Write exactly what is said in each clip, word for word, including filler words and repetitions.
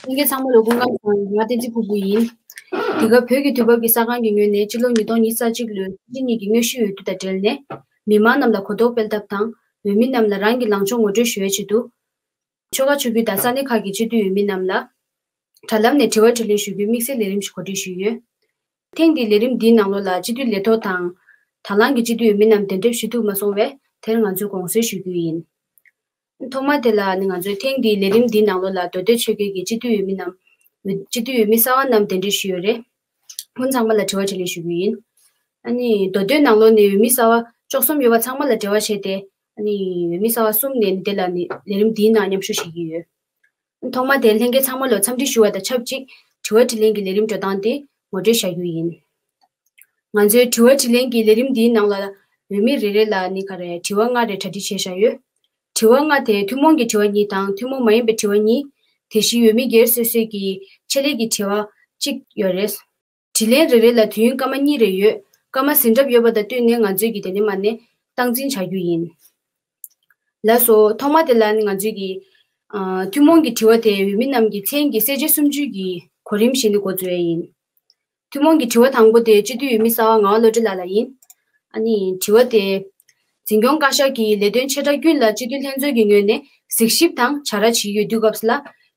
ལྷན་རྒྱས་ཚང་མ་ལ་སྐུ་ཁམས་བཟང་། ང་བསྟན་འཛིན་ཕུར་བུ་ཡིན། འདི་ག་བོད་ཀྱི་དུས་བབ་ཀྱི་ས་ཁང་གི་ངོས་ནས་སྤྱི་ལོ་ཉིས་སྟོང་ཉི་ཤུ་རྩ་གཅིག་ལོའི་ཕྱི་ཉིན་གྱི་དངོས་ཤུགས་འོས་བསྡུ་དང་འབྲེལ་ནས། མི་མང་རྣམས་ལ་གོ་རྟོགས་སྤེལ་ཐབས་དང་། འོས་མི་རྣམས་ལ་རང་གི་ལངས་ཕྱོགས་ངོ་སྤྲོད་ཞུ་བའི་ཆེད་དུ། ཆོལ་ཁ་ཆོས་བརྒྱུད་དང་ས་གནས་ཁག་གི་སྤྱི་འཐུས་འོས་མི་རྣམས་ལ། དྲ་ལམ་ནས་དྲི་བ་དྲིས་ལན་ཞུ་རྒྱུའི་དམིགས་བསལ་ལས་རིམ་ཞིག་གོ་སྒྲིག་ཞུས་ཡོད། ཐེངས་འདིའི་ལས་རིམ་འདིའི་ནང་ལོགས་ལ་སྤྱི་འཐུས་ལས་ཐོག་དང་། དང་བླངས་ཀྱི་སྤྱི་འཐུས་འོས་མི་རྣམས་གདན་འདྲེན་ཞུ་ཐུབ་མ་སོང་བས། དེར་ང་ཚོས་དགོངས་སེལ་ཞུ་རྒྱུ་ཡིན། ཐོག་མ་དེ་ལ་ནི་ང་ཚོས་ཐེངས་འདིའི་ལས་རིམ་འདིའི་ནང་ལོགས་ལ་མདོ་སྟོད་ཆོལ་ཁའི་གི་སྤྱི་འཐུས་འོས་མི་རྣམས། སྤྱི་འཐུས་འོས་མི་གསར་བ་རྣམས་གདན་འདྲེན་ཞུས་ཡོད་རེད། ཁོང་ཚང་མ་ལ་དྲི་བ་དྲིས་ལན་ཞུ་རྒྱུ་ཡིན། ཨ་ནི་མདོ་སྟོད་ནང་ལོགས་ནས་འོས་མི་གསར་བ་བཅུ་གསུམ་ཡོད་པ་ཚང་མ་ལ་འབྲེལ་བ་བྱས་ཏེ། ཨ་ནི་འོས་མི་གསར་བ་གསུམ་ནས་ནི་དེ་ལ་ནི་ལས་རིམ་འདིའི་ནང་མཉམ་ཞུགས་བྱེད་ཀྱི་ཡོད། ཐོག་མ་དེར་ལྷན་རྒྱས་ཚང་མ་ལ་འཚམས་འདྲི་ཞུ་བ་དང་ཆབས་ཅིག་དྲི་བ་དྲིས་ལན་གྱི་ལས་རིམ་འགྲོ་སྟངས་དེ་ངོ་སྤྲོད་བྱ་རྒྱུ་ཡིན། ང་ཚོའི་དྲི་བ་དྲིས་ལན་གྱི་ལས་རིམ་འདིའི་ནང་ལ་འོས་མི་རེ་རེ་ལ་ནི་ག་རེ་དྲི་བ་ལྔ་རེ་གྲ་སྒྲིག་བྱས་བཞག་ཡོད། དྲི་བ་ལྔ་དེ་ཐུན་མོང་གི་དྲི་བ་གཉིས་དང་ཐུན་མོང་མ་ཡིན་པའི་དྲི་བ་གཉིས། དེ་བཞིན་འོས་མི་སྒེར་སོ་སོའི་གི་ཆེད་ལས་ཀྱི་དྲི་བ་གཅིག་ཡོད་རེད། དྲིས་ལན་རེ་རེ་ལ་དུས་ཡུན་སྐར་མ་གཉིས་རེ་ཡོད། སྐར་མ་ཟིན་གྲབས་ཡོད་པ་དང་བསྟུན་ནས་ང་ཚོས་ཀྱི་དེ་ནས་མར་ནས་སྟངས་འཛིན་བྱ་རྒྱུ་ཡིན། ལགས་སོ། ཐོག་མ་དེ་ལ་ནི་ང་ཚོས་ཀྱི། ཨ། ཐུན་མོང་གི་དྲི་བ་དེ་འོས་མི་རྣམས་ཀྱི་མཚན་གྱི་གསལ་བྱེད་སུམ་ཅུ་གི་གོ་རིམ་བཞིན་དུ་འགོ་འཛུགས་ཡས་ཡིན། ཐུན་མོང་གི་དྲི་བ་དང་པོ་དེ་སྤྱི་འཐུས་འོས་མི་གསར་བ་ངག་དབང་བློ་གྲོས་ལགས་ལ་ཡིན། ཨ་ནི་དྲི་བ་དེ། འཛིན་སྐྱོང་བཀའ་ཤག་གི་ལས་དོན་ཆེ་ཕྲ་ཀུན་ལ་སྤྱི་འཐུས་ལྷན་ཚོགས་ཀྱི་ངོས་ནས་གཟིགས་ཞིབ་དང་བྱ་ར་བྱེད་ཀྱི་ཡོད་དུས་སྐབས་སུ་ལ།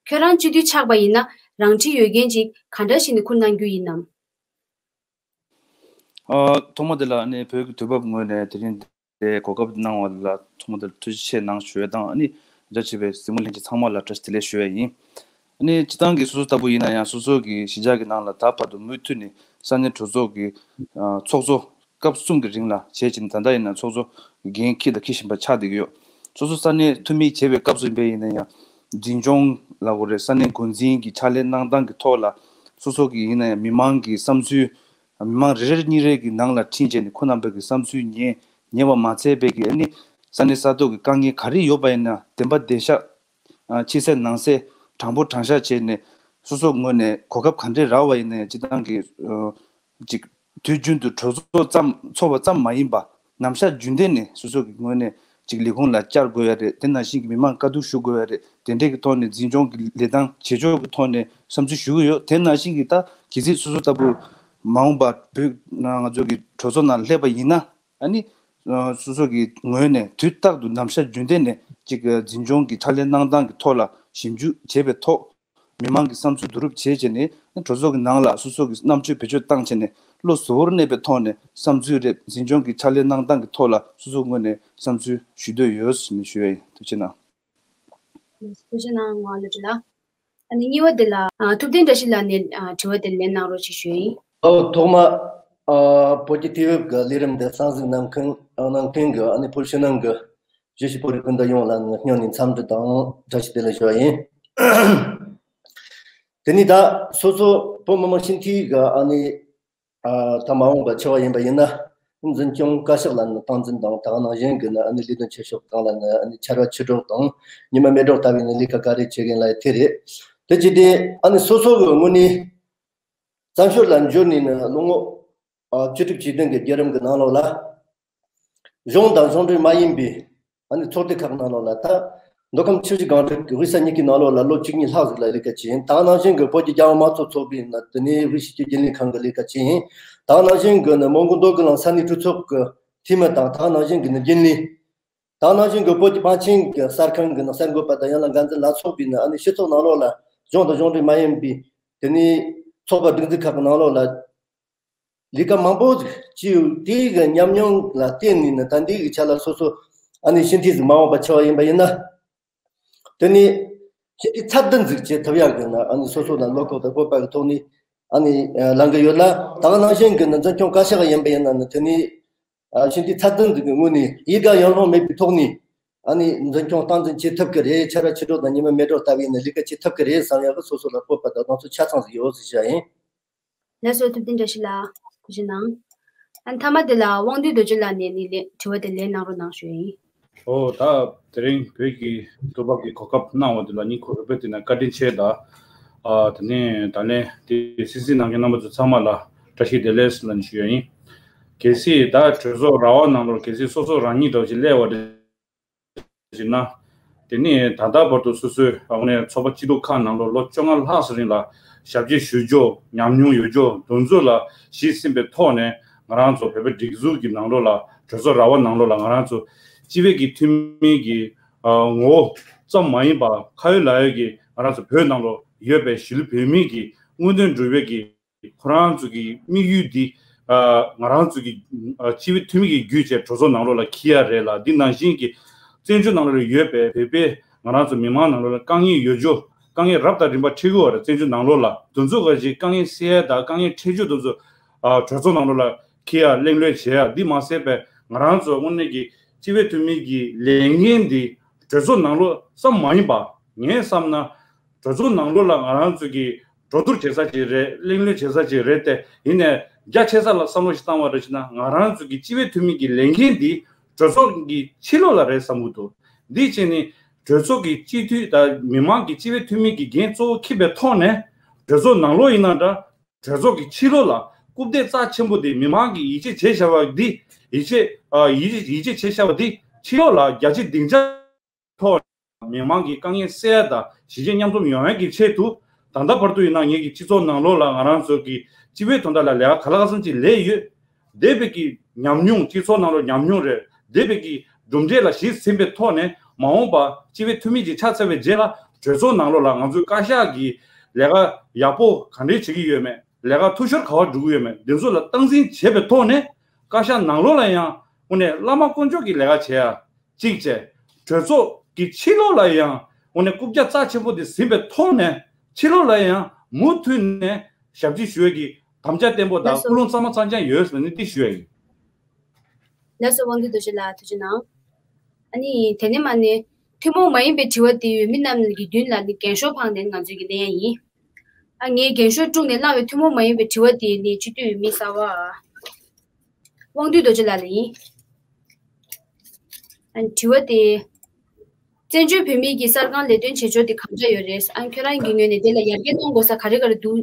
ཁྱོད་རང་སྤྱི་འཐུས་ཆགས་པ་ཡིན་ན་རང་འཁྲིའི་འོས་འགན་ཅིག་ག་འདྲ་ཞིག་ནས་འཁུར་གནང་རྒྱུ་ཡིན་ནམ། ཨ། ཐོག་མ་དེ་ལ་ནི་བོད་ཀྱི་དུས་བབ་ངོས་ནས་དེ་རིང་འདིར་གོ་སྐབས་གནང་བ་ལ་ཐོག་མ་དེ་ལ་ཐུགས་རྗེ་ཆེ་གནང་ཞུ་ཡས་དང་། ཨ་ནི་འདིར་བཅར་བའི་གཟིགས་མོ་ལྷན་རྒྱས་ཚང་མ་ལ་བཀྲ་ཤིས་བདེ་ལེགས་ཞུ་ཡས་ཡིན། ཨ་ནི་སྤྱིར་བཏང་གི་སོ་སོ་ལྟ་བུ་ཡིན་ན་ཡང་སོ་སོ་གི་གཞིས་ཆགས་ཀྱི་ནང་ལ་ད་བར་དུ་མུ་མཐུད་ནས་ས་གནས་གྲོས་ཚོགས་ཀྱི་ཨ་ཚོགས་གཙོ་སྐབས་གསུམ་གྱི་རིང་ལ་བྱས་ཕྱིན། ད་ལྟ་ཡིན་ན་ཚོགས་གཙོ་འགན་འཁྱེར་དང་འཁྱེར་བཞིན་པ་ཆགས་བསྡད་ཀྱི་ཡོད། སོ་སོ་ས་གནས་འཐུས་མི་བྱས་པའི་སྐབས་སུ་ཡིན་པ་ཡིན་ན་ཡང་འཛིན་སྐྱོང་ལ་གོ་རེ་ས་གནས་འགོ་འཛིན་གྱི་ཕྱག་ལས་གནང་སྟངས་ཀྱི་ཐོག་ལ་སོ་སོ་གི་ཡིན་ན་ཡང་མི་མང་གི་བསམ་ཚུལ། མི་མང་རེ་རེ་གཉིས་རེ་གི་ནང་ལ་ཁྲིད་བྱས་ནས་ཁོང་རྣམ་པ་གི་བསམ་ཚུལ་ཉན་ཉན་པ་མ་ཚད་པའི་གི་ཨ་ནི་ས་གནས་ས་ཐོག་གི་དཀའ་ངལ་ག་རེ་ཡོད་པ་ཡིན་ན་བདེན་པ་བདེན་ཤག་ཨ། ཕྱི་གསལ་ནང་གསལ་དྲང་པོ་དྲང་བཞག་བྱས་ནས་སོ་སོ་ངོས་ནས་གོ་སྐབས་ག་འདྲས་རག་པ་ཡིན་ན་ཡང་སྤྱིར་བཏང་གི་ཨ་ཅིག་དུས་རྒྱུན་དུ་གྲོས་ཚོགས་ཙམ་ཚོགས་པ་ཙམ་མ་ཡིན་པ་ནམ་ཞག་རྒྱུན་ལྡན་ནས་སོ་སོ་གི་ངོས་ནས་ཅིག་ལས་ཁུངས་ལ་བཅར་དགོས་ཡ་རེད། དེ་ནང་བཞིན་གྱི་མི་མང་བཀའ་བསྡུར་ཞུ་དགོས་ཡ་རེད། དེ་འདྲས་ཀྱི་ཐོག་ནས་འཛིན་སྐྱོང་གི་ལས་སྟངས་བྱེད་ཕྱོགས་ཀྱི་ཐོག་ནས་བསམ་ཚུལ་ཞུ་གི་ཡོད། དེ་ནང་བཞིན་གྱི་ད་གལ་སྲིད་སོ་སོ་ལྟ་བུ་མ་འོངས་པ་བོད་ནང་ང་ཚོ་གི་གྲོས་ཚོགས་ནང་སླེབས་པ་ཡིན་ན། ཨ་ནི་ཨ་སོ་སོ་གི་ངོས་ནས་དུས་རྟག་ཏུ་ནམ་ཞག་རྒྱུན་ལྡན་ནས་ཅིག་འཛིན་སྐྱོང་གི་ཕྱག་ལས་གནང་སྟངས་ཀྱི་ཐོག་ལ་ཞིབ་འཇུག་བྱེད་པའི་ཐོག་མི་མང་གི་བསམ་ཚུལ་བསྡུ་རུབ་བྱས་བྱས་ནས་གྲོས་ཚོགས་ཀྱི་ནང་ལ་སོ་སོ་གི་རྣམ་དཔྱོད་བེད་སྤྱོད་བཏང་བྱས་ནས་བློ་གཟུ་བོར་གནས་པའི་ཐོག་ནས་བསམ་ཚུལ་རེ་འཛིན་སྐྱོང་གི་ཕྱག་ལས་གནང་སྟངས་ཀྱི་ཐོག་ལ་སོ་སོའི་ངོས་ནས་བསམ་ཚུལ་ཞུ་འདོད་ཡོད་ཟེར་ནས་ཞུ་ཡ་ཡིན། ཐུགས་རྗེ་གནང་། ཐུགས་རྗེ་གནང་། ངག་དབང་བློ་གྲོས་ལགས། ཨ་ནི་གཉིས་པ་དེ་ལ་ཨ་ཐུབ་བསྟན་བཀྲ་ཤིས་ལགས་ནས་ཨ་དྲི་བ་དེ་ལན་གནང་རོགས་ཞེས་ཞུ་ཡིན། ཨོ། ཐོག་མ་ཨ་བོད་ཀྱི་དུས་བབ་ཀྱི་ལས་རིམ་འདི་གསན་གཟིགས་གནང་མཁན་ཨ་གནང་མཁན་གྱི་ཨ་ནི་བོད་ཕྱི་ནང་གི་བརྗོད་གཞི་བོད་རིགས་སྤུན་ཟླ་ཡོངས་ལ་སྙིང་ནས་འཚམས་འདྲི་དང་བཀྲ་ཤིས་བདེ་ལེགས་ཞུ་བ་ཡིན། དེ་ནི་ད་སོ་སོ་བོད་མི་མང་སྤྱི་འཐུས་ཀྱི་ཨ་ནི་ཨ་ད་མ་འོངས་པ་ཆེ་བ་ཡིན་པ་ཡིན་ན། འཛིན་སྐྱོང་བཀའ་ཤག་ལ་ནི་སྟངས་འཛིན་དང་། དེ་ནང་བཞིན་གྱི་ནི་ཨ་ནི་ལས་དོན་ཆེ་ཤོས་སྒང་ལ་ནི་ཨ་ནི་ཕྱར་བ་ཆུ་སྒྲོག་དང་ཉི་མ་མེ་སྒྲོག་ལྟ་བུའི་ནི་ལས་ཀ་ག་རེ་བྱེད་མཁན་ལ་དེ་རེད། དེ་བྱས་ཏེ་ཨ་ནི་སོ་སོ་གི་དངོས་གནས་བཙན་བྱོལ་ལ་འབྱོར་ནས་ནི་ལོ་ངོ་ཨ་བཅུ་དྲུག་ཅུ་བདུན་གྱི་བརྒྱུད་རིམ་གྱི་ནང་ལོགས་ལ། གཞུང་དང་གཞུང་འབྲེལ་མ་ཡིན་པའི་ཨ་ནི་ཚོགས་སྡེ་ཁག་ནང་ལོགས་ལ་ད་མདོ་ཁམས་ཆུ་བཞི་སྒང་དྲུག་གི་དབུས་ས་གཉིས་ཀྱི་ནང་ལོགས་ལ་ལོ་བཅུ་གཉིས་ལྷག་ཟིག་ལ་ལས་ཀ་བྱས་ཡིན། ད་ག་ནང་བཞིན་གྱི་བོད་ཀྱི་རྒྱལ་ཡོངས་དམངས་གཙོ་ཚོགས་པའི་ནང་དེ་ནས་དབུས་སྤྱི་ཁྱབ་རྒྱུན་ལས་ཁང་གི་ལས་ཀ་བྱས་ཡིན། ད་ག་ནང་བཞིན་གྱི་ནི་མོན་གྷོ་མདོ་དགེ་རླུང་ས་གནས་གྲོས་ཚོགས་ཀྱི་འཐུས་མི་དང་། ད་ག་ནང་བཞིན་གྱི་ནི་རྒྱུན་ལས། ད་ག་ནང་བཞིན་གྱི་བོད་ཀྱི་པཎ་ཆེན་གྱི་གསར་ཁང་གི་ནི་གསར་འགོད་པ་དང་ཡང་ན་འགན་འཛིན་ལ་སོགས་པའི་ནི་ཨ་ནི་སྤྱི་ཚོགས་ནང་ལོགས་ལ་གཞུང་དང་གཞུང་འབྲེལ་མ་ཡིན་པའི་དེ་ནས་ཚོགས་པ་སྒྲིག་འཛུགས་ཁག་གི་ནང་ལོགས་ལ། ལས་ཀ་མང་པོ་ཞིག་བྱས་ཡོད། དེའི་གི་ཉམས་མྱོང་ལ་བརྟེན་ནས་ནི་ད་ལྟའི་གི་ཆ་ལ་སོ་སོ་ཨ་ནི་སྤྱི་འཐུས་ཟིག་མ་འོངས་པ་ཆགས་པ་ཡིན་པ་ཡིན་ན། དེ་ནི་སྤྱི་འཐུས་ཚད་ལྡན་ཟིག་བྱེད་ཐུབ་ཡག་གི་ནི་ཨ་ནི་སོ་སོ་ལ་བློ་ཁོག་དང་སྤོབས་པ་གི་ཐོག་ནས་ཨ་ནི་ལངས་གི་ཡོད་ལ། ད་ག་ནང་བཞིན་གི་ནི་འཛིན་སྐྱོང་བཀའ་ཤག་ཡིན་པ་ཡིན་ན་ནི་དེ་ནི་ཨ་སྤྱི་འཐུས་ཚད་ལྡན་ཟིག་གི་ངོས་ནས་ཡིད་དགའ་ཡིད་སློང་མེད་པའི་ཐོག་ནས་ཨ་ནི་འཛིན་སྐྱོང་སྟངས་འཛིན་བྱེད་ཐུབ་གི་རེད། ཕྱར་བ་ཆུ་སྒྲོག་དང་ཉི་མ་མེ་སྒྲོག་ལྟ་བུའི་ནི་ལས་ཀ་བྱེད་ཐུབ་གི་རེད་བསམ་ཡག་གི་སོ་སོ་ལ་སྤོབས་པ་དང་གདེང་ཚོད་ཆ་ཚང་ཟིག་ཡོད་ཟེར་བཤད་ཡིན། ལགས་སོ། ཐུབ་བསྟན་བཀྲ་ཤིས་ལགས། ཐུགས་རྗེ་གནང་། ཨ་ནི་མཐའ་མ་དེ་ལ་དབང་འདུས་རྡོ་རྗེ་ལགས་ནས་ནི་ལན་དྲི་བ་དེ་ལན་གནང་རོགས་གནང་ཞུ་ཡ་ཡིན། ཨོ། ད་དེ་རིང་བོད་ཀྱི་དུས་བབ་ཀྱི་གོ་སྐབས་གནང་བ་དེ་ལ་སྙིང་ཁོང་རུས་པའི་གཏིང་ནས་བཀའ་དྲིན་ཆེ། ད་ཨ་དེ་ནས་ད་ལན་དེ་གསན་གཟིགས་གནང་མཁན་རྣམ་པ་ཚོ་ཚང་མ་ལ་བཀྲ་ཤིས་བདེ་ལེགས་ལབ་ནས་ཞུ་ཡ་ཡིན། གལ་སྲིད་ད་གྲོས་ཚོགས་ར་བ་ནང་ལོགས་གལ་སྲིད་སོ་སོ་རང་ཉིད་འདྲ་བོ་ཞིག་སླེབས་པ་རེད། ཟེར་ན། དེ་ནས་ད་ལྟ་བར་དུ་སོ་སོའི་ཨ་ནི་ཚོགས་པ་སྐྱིད་སྡུག་ཁག་ནང་ལོགས་ལོ་བཅོ་ལྔ་ལྷག་ཙམ་རིང་ལ་ཞབས་ཕྱི་ཞུ་རྒྱུ་ཉམས་མྱོང་ཡོད་རྒྱུ་དེ་ཚོ་ལ་གཞི་ཟིན་པའི་ཐོག་ནས་ང་རང་ཚོ་བོད་པའི་སྒྲིག་འཛུགས་ཀྱི་ནང་ལོགས་ལ་གྲོས་ཚོགས་ར་བ་ནང་ལོགས་ལ་ང་རང་ཚོ་སྤྱི་བོད་ཀྱི་ཐུན་མིན་གྱི་ཨ་ངོ་བོ་ཙམ་མ་ཡིན་པར་ཁ་ཡོད་ལག་ཡོད་ཀྱི་ང་རང་ཚོ་བོད་ནང་ལོགས་ཡོད་པའི་གཞིས་ལུས་བོད་མི་གི་མངོན་འདོད་འགྲུབ་པའི་གི་ཁོ་རང་ཚོ་གི་དམིགས་ཡུལ་འདི་ཨ་ང་རང་ཚོ་གི་ཨ་སྤྱི་བོད་ཐུན་མིན་གྱི་བརྒྱུད་བྱས་གྲོས་ཚོགས་ནང་ལོགས་ལ་འཁྱེར་ཡ་རེད་ལ། འདི་ནང་བཞིན་གྱི་བཙན་བྱོལ་ནང་ལོགས་ལ་ཡོད་པའི་བོད་པའི་ང་རང་ཚོ་མི་མང་ནང་ལོགས་ལ་དཀའ་ངལ་ཡོད་རྒྱུ་དཀའ་ངལ་རབ་དང་རིམ་པ་འཕྲད་ཀྱི་ཡོད་རེད། བཙན་བྱོལ་ནང་ལོགས་ལ་དེ་ཚོ་ག་ཅིག་དཀའ་ངལ་སེལ་ཡ་དང་དཀའ་ངལ་འཕྲད་རྒྱུ་དེ་ཚོ་ཨ་གྲོས་ཚོགས་ནང་ལོགས་ལ་འཁྱེར་ཡ་གླེང་སློང་བྱེད་ཡ། འདི་མ་ཟད་པའི་ང་རང་ཚོ་དངོས་གནས་ཀྱི་སྤྱི་བོད་ཐུན་མིན་གྱི་ལས་འགན་འདི་གྲོས་ཚོགས་ནང་ལོགས་ཙམ་མ་ཡིན་པ་ངས་བསམ་ན། གྲོས་ཚོགས་ནང་ལོགས་ལ་ང་རང་ཚོ་གི་གྲོས་བསྡུར་བྱེད་ས་ཅིག་རེད། གླེང་ལོས་བྱེད་ས་ཅིག་རེད་དེ། ཡིན་ནའི་རྒྱ་ཆེ་ས་ལ་བསམ་བློ་ཞིག་བཏང་བ་རེད་ཅེ་ན། ང་རང་ཚོ་གི་སྤྱི་བོད་ཐུན་མིན་གྱི་ལས་འགན་འདི་གྲོས་ཚོགས་ཀྱི་ཕྱི་ལོགས་ལ་རེད་བསམ་གྱི་འདུག་འདི་བྱས་ནས་གྲོས་ཚོགས་ཀྱི་སྤྱི་འཐུས་དང་མི་མང་གི་སྤྱི་བོད་ཐུན་མིན་གྱི་འགན་གཙོ་བོ་འཁྱེར་པའི་ཐོག་ནས་གྲོས་ཚོགས་ནང་ལོགས་ཡིན་ན་འདྲ། གྲོས་ཚོགས་ཀྱི་ཕྱི་ལོགས་ལ་རྐུབ་སྟེགས་རྩ་ཆེན་པོ་འདི་མི་མང་གིས་ཡིད་ཆེས་བྱས་བཞག་པ་འདི་ཡིད་ཆེས་ཨ་ཡིད་ཡིད་ཆེས་བྱས་བཞག་པ་འདི་ཕྱི་ལོགས་ལ་རྒྱ་ཆེ་སྡིངས་ཆ་ཐོག་མི་མང་གི་དཀའ་ངལ་སེལ་ཡ་དང་གཞིས་བྱེས་མཉམ་འཛོམས་ཡོང་ཡ་གི་ཆེད་དུ། ད་ལྟ་བར་དུ་ཡིན་ན་ངེད་ཀྱི་སྤྱི་ཚོགས་ནང་ལོགས་ལ་ང་རང་ཚོ་གི་སྤྱི་བའི་དོན་དག་ལ་ལས་ཀ་ག་ལ་ག་ཙམ་ཅིག་ལས་ཡོད། འདས་པའི་གི་ཉམས་མྱོང་སྤྱི་ཚོགས་ནང་ལོགས་ཉམས་མྱོང་རེད། འདས་པའི་གི་གྲུབ་འབྲས་ལ་གཞི་ཟིན་པའི་ཐོག་ནས་མ་འོངས་པ་སྤྱི་བའི་འཐུས་མི་ཅིག་ཆགས་ཚར་བའི་རྗེས་ལ་གྲོས་ཚོགས་ནང་ལོགས་ལ་ང་ཚོའི་བཀའ་ཤག་གི་ལས་ཀ་ཡག་པོ་ག་འདྲས་བྱེད་ཀྱི་ཡོད་མེད། ལས་ཀ་འཐུས་ཤོར་ག་པར་འགྲོ་གི་ཡོད་མེད། འདི་ཚོ་ལ་སྟངས་འཛིན་བྱེད་པའི་ཐོག་ནས་བཀའ་ཤག་ནང་ལོགས་ལ་ཡང་དངོས་གནས་བླ་མ་དཀོན་མཆོག་གི་ལས་ཀ་བྱེད་ཡ་གཅིག་བྱས། གྲོས་ཚོགས་ཀྱི་ཕྱི་ལོགས་ལ་ཡང་དངོས་གནས་རྐུབ་བཀྱག་རྩ་ཆེན་པོ་དེ་ཟིན་པའི་ཐོག་ནས་ཕྱི་ལོགས་ལ་ཡང་མུ་མཐུད་ནས་ཞབས་ཕྱི་ཞུ་ཡ་གི་དམ་བཅའ་བརྟན་པོ་དང་ལགས་སོ། ཀུན་སློང་གཙང་མ་གཙང་རྐྱང་ཡོད་ཟེར་ནས་འདི་ཞུ་ཡ་ཡིན། ལགས་སོ། དབང་འདུས་རྡོ་རྗེ་ལགས་ཐུགས་རྗེ་གནང་། ཨ་ནི་དེ་ནས་མ་ནས་ཐུན་མོང་མ་ཡིན་པའི་དྲི་བ་དེ་ཡོད་མི་རྣམས་ཀྱི་མདུན་ལ་ནི་འགེངས་ཤོག་འཕངས་ནས་ང་ཚོས་ཀྱི་གླེང་ཡ་ཡིན། ཨ་ངས་འགེངས་ཤོག་དཀྲུགས་ནས་བླངས་པའི་ཐུན་མོང་མ་ཡིན་པའི་དྲི་བ་དེ་ནི་སྤྱི་འཐུས་འོས་མི་གསར་པ་དབང་འདུས་རྡོ་རྗེ་ལགས་ལ་ཡིན། ཨ་དྲི་བ་དེ། བཙན་བྱོལ་བོད་མིའི་གི་གསར་ཁང་ལས་དོན་བྱེད་ཕྱོགས་དེ་གང་འདྲ་ཡོད་རེད། ཨ་ཁྱོད་རང་གི་ངོས་ནས་དེ་ལ་ཡར་རྒྱས་གཏོང་དགོས་ས་ག་རེ་ག་རེ་འདུག་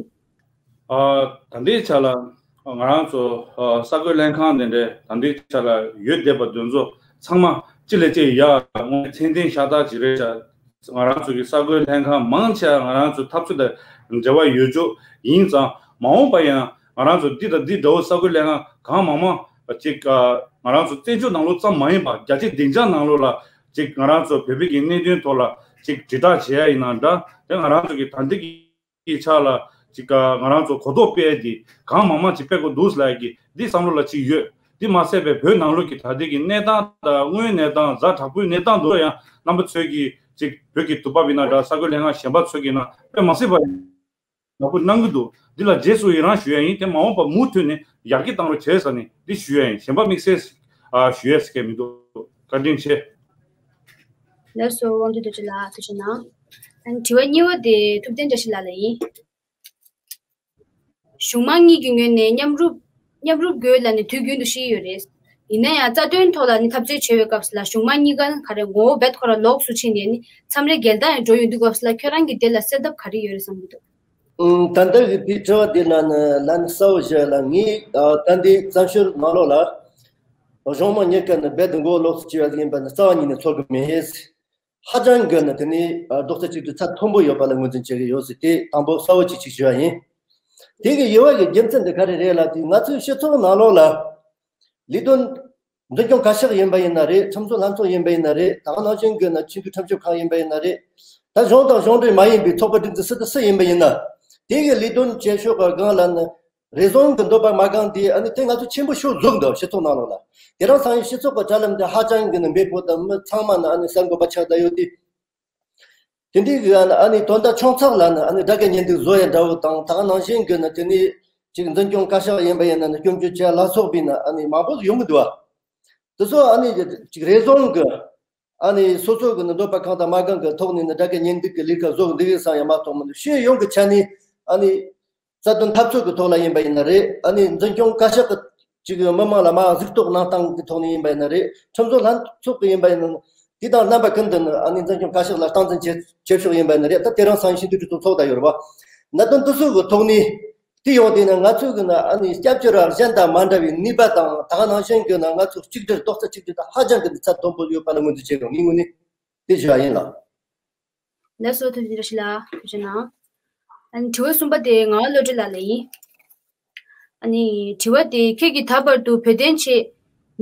ཨ་ད་ལྟའི་ཆ་ལ་ང་རང་ཚོ་ཨ་གསར་འགོད་ལྷན་ཁང་དེ་འདྲའི་ད་ལྟའི་ཆ་ལ་ཡོད་བསྡད་པ་དེ་ཚོ་ཚང་མ་གཅིག་ལས་གཅིག་ཡག་དངོས་གནས་ཚད་ལྡན་ཤ་སྟག་ཅིག་རེད་ཤག་ང་རང་ཚོ་གི་གསར་འགོད་ལྷན་ཁང་མང་ཆེ་བ་ང་རང་ཚོའི་འཐབ་རྩོད་དང་འབྲེལ་བ་ཡོད་རྒྱུ་ཡིན་ཙང་། མ་འོངས་པ་ཡང་ང་རང་ཚོ་འདི་དང་འདི་འདྲ་བོ་གསར་འགོད་ལྷན་ཁང་གང་མང་མང་ཅིག་ང་རང་ཚོ་བཙན་བྱོལ་ནང་ལོགས་ཙམ་མ་ཡིན་པར་རྒྱ་ཆེ་སྡིངས་ཆ་ནང་ལོགས་ལ་ཅིག་ང་རང་ཚོ་བོད་པའི་གི་གནད་དོན་ཐོག་ལ་ཅིག་དྲིལ་བསྒྲགས་བྱེད་ཡ་ཡིན་ན་འདྲ། དེ་ང་རང་ཚོ་གི་ད་ལྟའི་གི་ཆ་ལ་ཅིག་ང་རང་ཚོ་གོ་རྟོགས་སྤེལ་ཡ་དེ་གང་མང་མང་ཅིག་སྤེལ་དགོས་འདུག་ལབ་ཡ་གི་འདི་བསམ་བློ་ལ་ཅིག་ཡོད། འདི་མ་ཟད་པའི་བོད་ནང་ལོགས་ཀྱི་ད་ལྟའི་གི་གནས་སྟངས་དང་དངོས་གནས་སྟངས་ཛ་དྲག་པོའི་གནས་སྟངས་དེ་ཚོ་ཡང་རྣམ་པ་ཚོས་ཀྱིས་ཅིག་བོད་ཀྱི་དུས་བབ་ཡིན་ན་འདྲ། གསར་འགོད་ལྷན་ཁང་གཞན་པ་ཚོས་ཀྱིས་ན་དཔེ་མ་སྲིད་པ་ཡག་པོ་གནང་གི་འདུག་འདི་ལ་རྗེས་སུ་ཡི་རང་ཞུ་ཡ་ཡིན། དེ་མ་འོངས་པ་མུ་མཐུད་ནས་ཡར་རྒྱས་བཏང་རོགས་བྱས་ཟེར་ནས་འདི་ཞུ་ཡ་ཡིན། གཞན་པ་དམིགས་བསལ་ཨ་ཞུ་ཡས་ཀྱི་མི་འདུག་བཀའ་དྲིན་ཆེ། ལགས་སོ། དབང་འདུས་རྡོ་རྗེ་ལགས་ཐུགས་རྗེ་གནང་། ཨ་ནི་དྲི་བ་གཉིས་པ་དེ་ཐུབ་བསྟན་བཀྲ་ཤིས་ལགས་ལ་ཡིན། གཞུང་མང་གཉིས་ཀྱི་ངོས་ནས་མཉམ་རུབ་མཉམ་རུབ་དགོས་ལབ་ནས་དུས་རྒྱུན་དུ་བཤད་ཀྱི་ཡོད་རེད། ཡིན་ན་ཡང་རྩ་དོན་ཐོག་ལ་ནི་འཐབ་རྩོད་བྱེད་པའི་སྐབས་སུ་ལ་གཞུང་མང་གཉིས་ཀ་ག་རེ་ངོ་བོ་རྦད་ཁོ་རང་ལོགས་སུ་ཕྱིན་ནས་ནི་མཚམས་རེ་འགལ་ཟླ་ཡང་འགྲོ་ཡོང་དུས་སྐབས་སུ་ལ་ཁྱོད་རང་གིས་དེ་ལ་སེལ་ཐབས་ག་རེ་ཡོད་རེད་བསམ་གྱི་འདུག་ཨང་། ད་ལྟ་གི་དེའི་དྲི་བ་དེ་ལ་ནི་ལན་གསལ་བོ་ཞུ་ཡ་ལ། ངས་ཨ་ད་ལྟའི་བཙན་བྱོལ་ནང་ལོགས་ལ་གཞུང་མང་གཉིས་ཀ་ནི་རྦད་དེ་མགོ་ལོགས་སུ་བཅུག་ཡ་ཡིན་པ་ནི་རྩ་བ་ཉིད་ནས་ཚོར་གི་མེད། ཧ་ཅང་གི་ནི་དེ་ནི་ཨ་རྡོག་རྩ་གཅིག་སྒྲིལ་ཚད་མཐོན་པོ་ཡོད་པ་ལ་ངོས་འཛིན་བྱེད་ཀྱི་ཡོད་ཟེར། དེ་དང་པོ་གསལ་བོ་ཅིག་ཅིག་ཞུ་ཡ་ཡིན། དེ་གི་ཡོད་པ་གི་རྒྱུ་མཚན་དེ་ག་རེ་རེད་ལབ་དུས། ང་ཚོའི་སྤྱི་ཚོགས་ནང་ལོགས་ལ་ལས་དོན་འཛིན་སྐྱོང་བཀའ་ཤག་ཡིན་པ་ཡིན་ན་རེད། ཁྲིམས་བཟོ་ལྷན་ཚོགས་ཡིན་པ་ཡིན་ན་རེད། ད་ག་ནང་བཞིན་གྱི་ནི་ཆེས་མཐོའི་ཁྲིམས་ཞིབ་ཁང་ཡིན་པ་ཡིན་ན་རེད། ད་གཞུང་དང་གཞུང་འབྲེལ་མ་ཡིན་པའི་ཚོགས་པ་སྒྲིག་འཛུགས་སུ་དུ་སུ་ཡིན་པ་ཡིན་ན། དེ་གི་ལས་དོན་བྱེད་ཕྱོགས་ཀྱི་སྒང་ལ་ནི་རེ་ཟུང་གི་འདོད་པ་མ་བསྐངས་དེ། ཨ་ནི་དེ་ང་ཚོ་ཆེན་པོ་ཤོར་འདུག་འདུག་སྤྱི་ཚོགས་ནང་ལོགས་ལ། དེ་རིང་སང་ཡང་སྤྱི་ཚོགས་ཀྱི་དྲ་ལམ་དེ་ཧ་ཅང་གི་ནི་འབེལ་པོ་དང་། མི་ཚང་མ་ནི་ཨ་ནི་གསར་འགོད་པ་ཆགས་བསྡད་ཡོད་དེ། དེ་འདྲའི་གི་ཨ་ནི་དོན་དག་ཆུང་ཙག་ལ་ནི་ཨ་ནི་དགྲ་བགེགས་གཉེན་སྒྲིག་བཟོ་ཡ་འདྲ་བོ་དང་། ད་ག་ནང་བཞིན་གི་ནི་དེ་ནས་ཅིག་འཛིན་སྐྱོང་བཀའ་ཤག་ཡིན་པ་ཡིན་ན་ནི་སྐྱོན་བརྗོད་བྱས་ལ་སོགས་པའི་ནི་ཨ་ནི་མང་པོ་ཡོང་གི་འདུག་བ། དེ་ཚོ་ཨ་ནི་ཅིག་རེ་ཟུང་གི་ཨ་ནི་སོ་སོ་གི་ནི་འདོད་པ་གང་དང་མ་གང་གི་ཐོག་ནས་ནི་དགྲ་བགེགས་གཉེན་སྒྲིག་གི་ལས་ཀ་བཟོ་གི་འདུག་བསམ་ཡ་མ་གཏོགས་མི་འདུག་སྤྱི་ཡོངས་ཀྱི་ཆ་ནས་ཨ་ནི་རྩ་དོན་འཐབ་རྩོད་ཀྱི་ཐོག་ལ་ཡིན་པ་ཡིན་ན་རེད། ཨ་ནི་འཛིན་སྐྱོང་བཀའ་ཤག་གི་ཅིག་མི་མང་ལ་མ་གཟིགས་རྟོག་གནང་སྟངས་ཀྱི་ཐོག་ནས་ཡིན་པ་ཡིན་ན་རེད། ཁྲིམས་བཟོ་ལྷན་ཚོགས་ཀྱི་ཡིན་པ་ཡིན་ན། དེ་དང་རྣམ་པ་ཀུན་ཏུ་ནི་ཨ་ནི་འཛིན་སྐྱོང་བཀའ་ཤག་ལ་སྟངས་འཛིན་བྱེད་བྱེད་ཕྱོགས་ཡིན་པ་ཡིན་ན་རེད། ད་དེ་རིང་སང་ཉིན་སྤྱི་འཐུས་གྲོས་ཚོགས་ཚོགས་བསྡད་ཡོད་རེད་བ། གནད་དོན་དེ་ཚོ་གི་ཐོག་ནས་དེ་ཡོང་དུས་ནི་ང་ཚོས་གི་ནི་ཨ་ནི་སྐྱབས་བཅོལ་བ་གཞན་དང་མ་འདྲ་བའི་ནུས་པ་དང་། ད་ག་ནང་བཞིན་གི་ནི་ང་ཚོ་གཅིག་སྒྲིལ་རྡོག་རྩ་གཅིག་སྒྲིལ་དང་ཧ་ཅང་གི་ནི་ཚད་མཐོན་པོ་ཡོད་པ་ལ་ངོས་འཛིན་བྱེད་དགོས། ངའི་ངོས་ནས། དེ་ཞུ་བ་ཡིན་ལགས། ལགས་སོ། ཐུགས་རྗེ་ཆེ། བཀྲ་ཤིས་ལགས། ཐུགས་རྗེ་གནང་། ཨ་ནི་དྲི་བ་གསུམ་པ་དེ་ངག་དབང་བློ་གྲོས་ལགས་ལ་ཡིན། ཨ་ནི་དྲི་བ་དེ་ཁྱེད་ཀྱིས་ད་བར་དུ་བོད་དོན་ཆེད་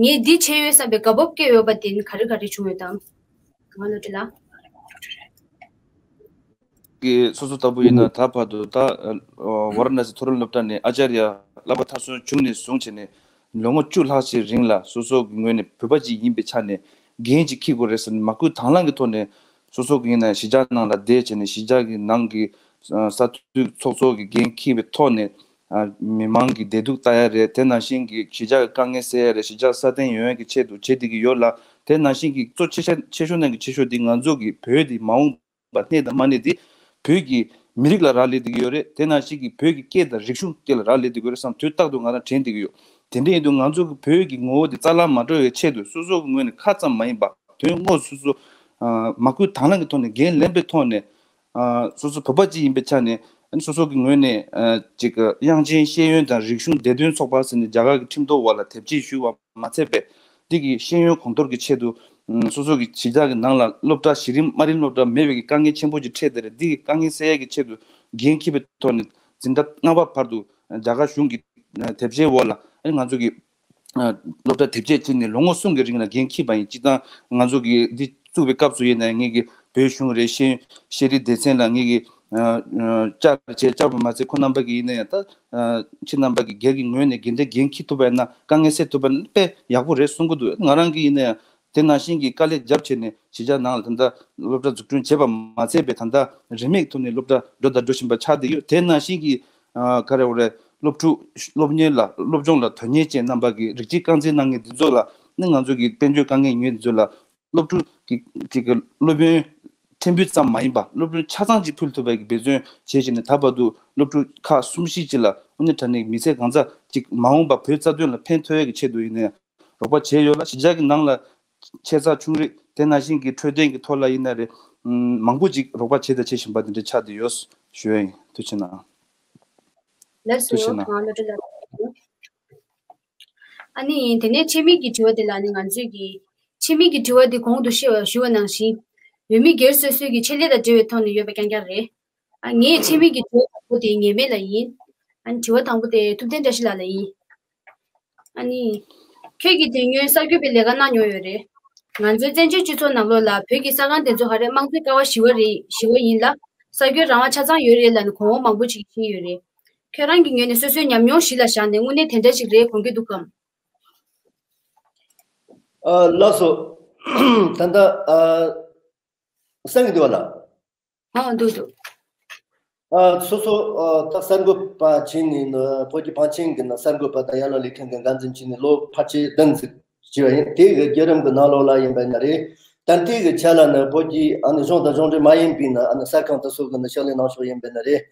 ངས་འདི་བྱས་ཡོད་བསམ་པའི་དགའ་སྤོབས་སྐྱེས་ཡོད་པ་དེ་ནི་ག་རེ་ག་རེ་བྱུང་ཡོད་དམ། ངག་དབང་བློ་གྲོས་ལགས། གི་སོ་སོ་ལྟ་བུ་ཡིན་ན་ད་བར་དུ་ད་ཝཱ་ར་ཎ་སི་མཐོ་རིམ་སློབ་གྲྭ་ནས་ཨ་ཅཱརྱ་བསླབ་པ་མཐར་སོན་བྱུང་ནས་བཟུང་བྱས་ནས་ལོ་ངོ་བཅུ་ལྷག་ཅིག་རིང་ལ་སོ་སོ་གི་ངོས་ནས་བོད་པ་ཅིག་ཡིན་པའི་ཆ་ནས་འགན་ཅིག་འཁྱེར་དགོས་རེད་ཟེར་ནས་མ་བསྐུལ་དང་བླངས་ཀྱི་ཐོག་ནས་སོ་སོ་གི་ཡིན་ན་གཞིས་ཆགས་ནང་ལ་བསྡད་བྱས་ནས་གཞིས་ཆགས་ཀྱི་ནང་གི་ས་འཐུས་ཚོགས་གཙོ་གི་འགན་འཁྱེར་བའི་ཐོག་ནས་མི་མང་གི་བདེ་སྡུག་ལྟ་ཡ་རེད། དེ་ནང་བཞིན་གྱི་གཞིས་ཆགས་ཀྱི་དཀའ་ངལ་སེལ་ཡ་རེད། གཞིས་ཆགས་སྲ་བརྟན་ཡོང་ཡ་གི་ཆེད་དུ་བྱེད་བསྡད་ཀྱི་ཡོད་ལ། དེ་ནང་བཞིན་གྱི་གཙོ་ཆེ་ཤོས་ཆེ་ཤོས་ནང་གི་ཆེ་ཤོས་འདི་ང་ཚོ་གི་བོད་འདི་མ་འོངས་པ་གནས་དང་མ་གནས་འདི་བོད་ཀྱི་མི་རིགས་ལ་རག་ལས་བསྡད་ཀྱི་ཡོད་རེད། དེ་ནང་བཞིན་གྱི་བོད་ཀྱི་སྐད་དང་རིག་གཞུང་སྐད་ལ་རག་ལས་བསྡད་ཀྱི་ཡོད་རེད་བསམ་དུས་རྟག་ཏུ་ང་རང་དྲན་བསྡད་ཀྱི་ཡོད། དེ་འདྲ་ཡིན་དུས་ང་ཚོ་གི་བོད་ཀྱི་ངོ་བོ་འདི་རྩ་བརླག་མ་འགྲོ་བའི་ཆེད་དུ་སོ་སོ་གི་ངོས་ནས་ཁ་ཙམ་མ་ཡིན་པ་དོན་དངོས་སུ་སོ་སོ་མ་བསྐུལ་དང་བླངས་ཀྱི་ཐོག་ནས་འགན་ལེན་པའི་ཐོག་ནས། ཨ་སོ་སོ་བོད་པ་ཅིག་ཡིན་པའི་ཆ་ནས་ཨ་ནི་སོ་སོ་གི་ངོས་ནས་ཨ་ཅིག་དབྱངས་ཅན་ཤེས་ཡོན་དང་རིག་གཞུང་བདེ་དོན་ཚོགས་པ་ཟེར་ནས་རྒྱ་གར་གྱི་ཁྲིམས་ཐོག་འོག་ལ་དེབ་སྐྱེལ་ཞུས་པ་མ་ཚད་པས། འདི་གི་ཤེས་ཡོན་གོང་མཐོར་གྱི་ཆེད་དུ་ཨ་སོ་སོ་གི་གཞིས་ཆགས་ཀྱི་ནང་ལ་སློབ་གྲྭ་གཞི་རིམ་དམའ་རིམ་སློབ་གྲྭ་མེད་པའི་གི་དཀའ་ངལ་ཆེན་པོ་ཅིག་འཕྲད་དེ་རེད། འདི་གི་དཀའ་ངལ་སེལ་ཡས་ཀྱི་ཆེད་དུ་འགན་འཁྱེར་བའི་ཐོག་ནས་འཛིན་གྲྭ་ལྔ་པ་བར་དུ་རྒྱ་གར་གཞུང་གི་དེབ་སྐྱེལ་འོག་ལ་ཨ་ནི་ང་ཚོ་གི་སློབ་གྲྭ་དེབ་སྐྱེལ་བྱས་ནས་ལོ་ངོ་གསུམ་གྱི་རིང་ལ་འགན་འཁྱེར་བ་ཡིན། སྤྱིར་བཏང་ང་ཚོ་གིས་འདི་བཙུགས་པའི་སྐབས་སུ་ཡིན་ན་ངེད་ཀྱི་བོད་གཞུང་རེད། ཤེས་ཤེས་རིག་སྡེ་ཚན་ལ་ངེད་ཀྱིས་བཅར་བྱས་བཅར་བ་མ་ཚད་ཁོང་རྣམ་པ་གིས་ཡིན་ན་ཡང་ད་ཁྱེད་རྣམ་པ་གིས་སྒེར་གྱི་ངོས་ནས་འགན་འདི་འགན་འཁྱེར་ཐུབ་པ་ཡིན་ན་དཀའ་ངལ་སེལ་ཐུབ་པ་ཡིན་ན་དཔེ་ཡག་པོ་རེད་གསུང་གི་འདུག་ང་རང་གིས་ཡིན་ན་ཡང་དེ་ནང་བཞིན་གྱི་དཀའ་ལས་རྒྱབ་བྱས་ནས་གཞིས་ཆགས་ནང་ལ་ད་ལྟ་སློབ་གྲྭ་འཛུགས་སྐྲུན་བྱས་པ་མ་ཚད་པའི་ད་ལྟ་རིན་མེད་ཀྱི་ཐོག་ནས་སློབ་གྲྭ་འགྲོ་དང་འགྲོ་བཞིན་པ་ཆགས་བསྡད་ཡོད། དེ་ནང་བཞིན་གྱི་ཨ་ག་རེ་འོ་རེད། སློབ་ཕྲུག་སློབ་གཉེར་ལ་སློབ་སྦྱོང་ལ་དོན་གཉེར་ཅན་རྣམ་པ་གི་རིགས་གཅིག་རྐང་འཛིན་གནང་མཁན་འདི་ཚོ་ལ་ནི་ང་ཚོ་གི་དཔལ་འབྱོར་དཀའ་ངལ་ཡོད་མཁན་འདི་ཚོ་ལ་སློབ་ཕྲུག་གི་གཅིག་གི་སློབ་ཡོན་ཕྲན་བུ་ཙམ་མ་ཡིན་པ་སློབ་ཡོན་ཆ་ཚང་ཅིག་ཕུལ་ཐུབ་པའི་གི་འབད་བརྩོན་བྱེད་བཞིན་ནས་ད་བར་དུ་སློབ་ཕྲུག་ཁག་གསུམ་བཞི་ཅིག་ལ་དངོས་གནས་དྲང་གནས་མི་ཚེ་གང་ཚ་ཅིག་མ་འོངས་པ་བོད་རྩ་དོན་ལ་ཕན་ཐོགས་ཡས་ཀྱི་ཆེད་དུ་ཡིན་ནའི་རོགས་པ་བྱས་ཡོད་ལ། གཞིས་ཆགས་ཀྱི་ནང་ལ་ཆེ་ཚགས་ཆུང་རིགས་དེ་ནང་བཞིན་གྱི་འཕྲོད་བསྟེན་གྱི་ཐོག་ལ་ཡིན་ན་རེད། ཨམ་མང་པོ་ཅིག་རོགས་པ་བྱས་དང་བྱེད་བཞིན་པ་དེ་འདྲ་ཆགས་བསྡད་ཡོད་ཞུ་ཡ་ཡིན། ཐུགས་རྗེ་གནང་། ལགས་སོ། ཐུགས་རྗེ་གནང་། ང་བློ་གྲོས་ལགས། ཨ་ནི་དེ་ནས་ཆེད་དམིགས་ཀྱི་དྲི་བ་དེ་ལ་ནི་ང་ཚོས་ཀྱི་ཆེད་དམིགས་ཀྱི་དྲི་བ་དེ་གོང་དུ་ཞུ་བ་ཞུ་བ་ནང་བཞིན་འོས་མི་སྒེར་སོ་སོའི་ཀྱི་ཆེད་ལས་དང་འབྲེལ་བའི་ཐོག་ནས་ཡོད་པ་རྐྱང་རྐྱང་རེད། ཨ་ངའི་ཆེད་དམིགས་ཀྱི་དྲི་བ་དང་པོ་དེ་ངེས་མེད་ལ་ཡིན། ཨ་ནི་དྲི་བ་དང་པོ་དེ་ཐུབ་བསྟན་བཀྲ་ཤིས་ལགས་ལ་ཡིན། ཨ་ནི། ཁྱོད་ཀྱིས་དེ་སྔོན་གསར་འགོད་པའི་ལས་ཀ་གནང་མྱོང་ཡོད་རེད། ང་ཚོའི་བཙན་བྱོལ་སྤྱི་ཚོགས་ནང་ལོགས་ལ་བོད་ཀྱི་གསར་ཁང་དེ་ཚོ་ཧ་རེ་དམངས་གཙོའི་ཀ་བ་བཞི་བ་རེད་བཞི་བ་ཡིན་ལ། གསར་འགོད་རང་དབང་ཆ་ཚང་ཡོད་རེད་ལབ་ནས་གོང་འོག་མང་པོ་ཅིག་བཤད་ཡོད་རེད། ཁྱོད་རང་གི་ངོས་ནས་སོ་སོའི་ཉམས་མྱོང་གཞི་ལ་བཞག་ནས་དངོས་གནས་དེ་འདྲ་ཞིག་རེད་དགོངས་ཀྱི་འདུག་གམ། ཨ་ལགས་སོ། ད་ལྟ་ཨ་གསན་གྱི་འདུག་བ་ལགས། ཨ་འདུག་འདུག་ཨ་སོ་སོ་ཨ་ད་གསར་འགོད་པ་བྱས་ནས་ནི་བོད་ཀྱི་བང་ཆེན་གྱི་ནི་གསར་འགོད་པ་དང་ཡན་ལག་ལས་ཁུངས་ཀྱི་འགན་འཛིན་བྱས་ནས་ལོ་ཕལ་ཆེར་བདུན་ཙམ་བྱས་པ་ཡིན། དེ་གི་བརྒྱུད་རིམ་གྱི་ནང་ལོགས་ལ་ཡིན་པ་ཡིན་ན་རེད། ད་ལྟའི་གི་ཆ་ལ་ནི་བོད་ཀྱི་ཨ་ནི་གཞུང་དང་གཞུང་འབྲེལ་མ་ཡིན་པའི་ནི་ཨ་ནི་གསར་ཁང་དེ་ཚོ་གི་ནི་ཕྱག་ལས་གནང་ཕྱོགས་ཡིན་པ་ཡིན་ན་རེད།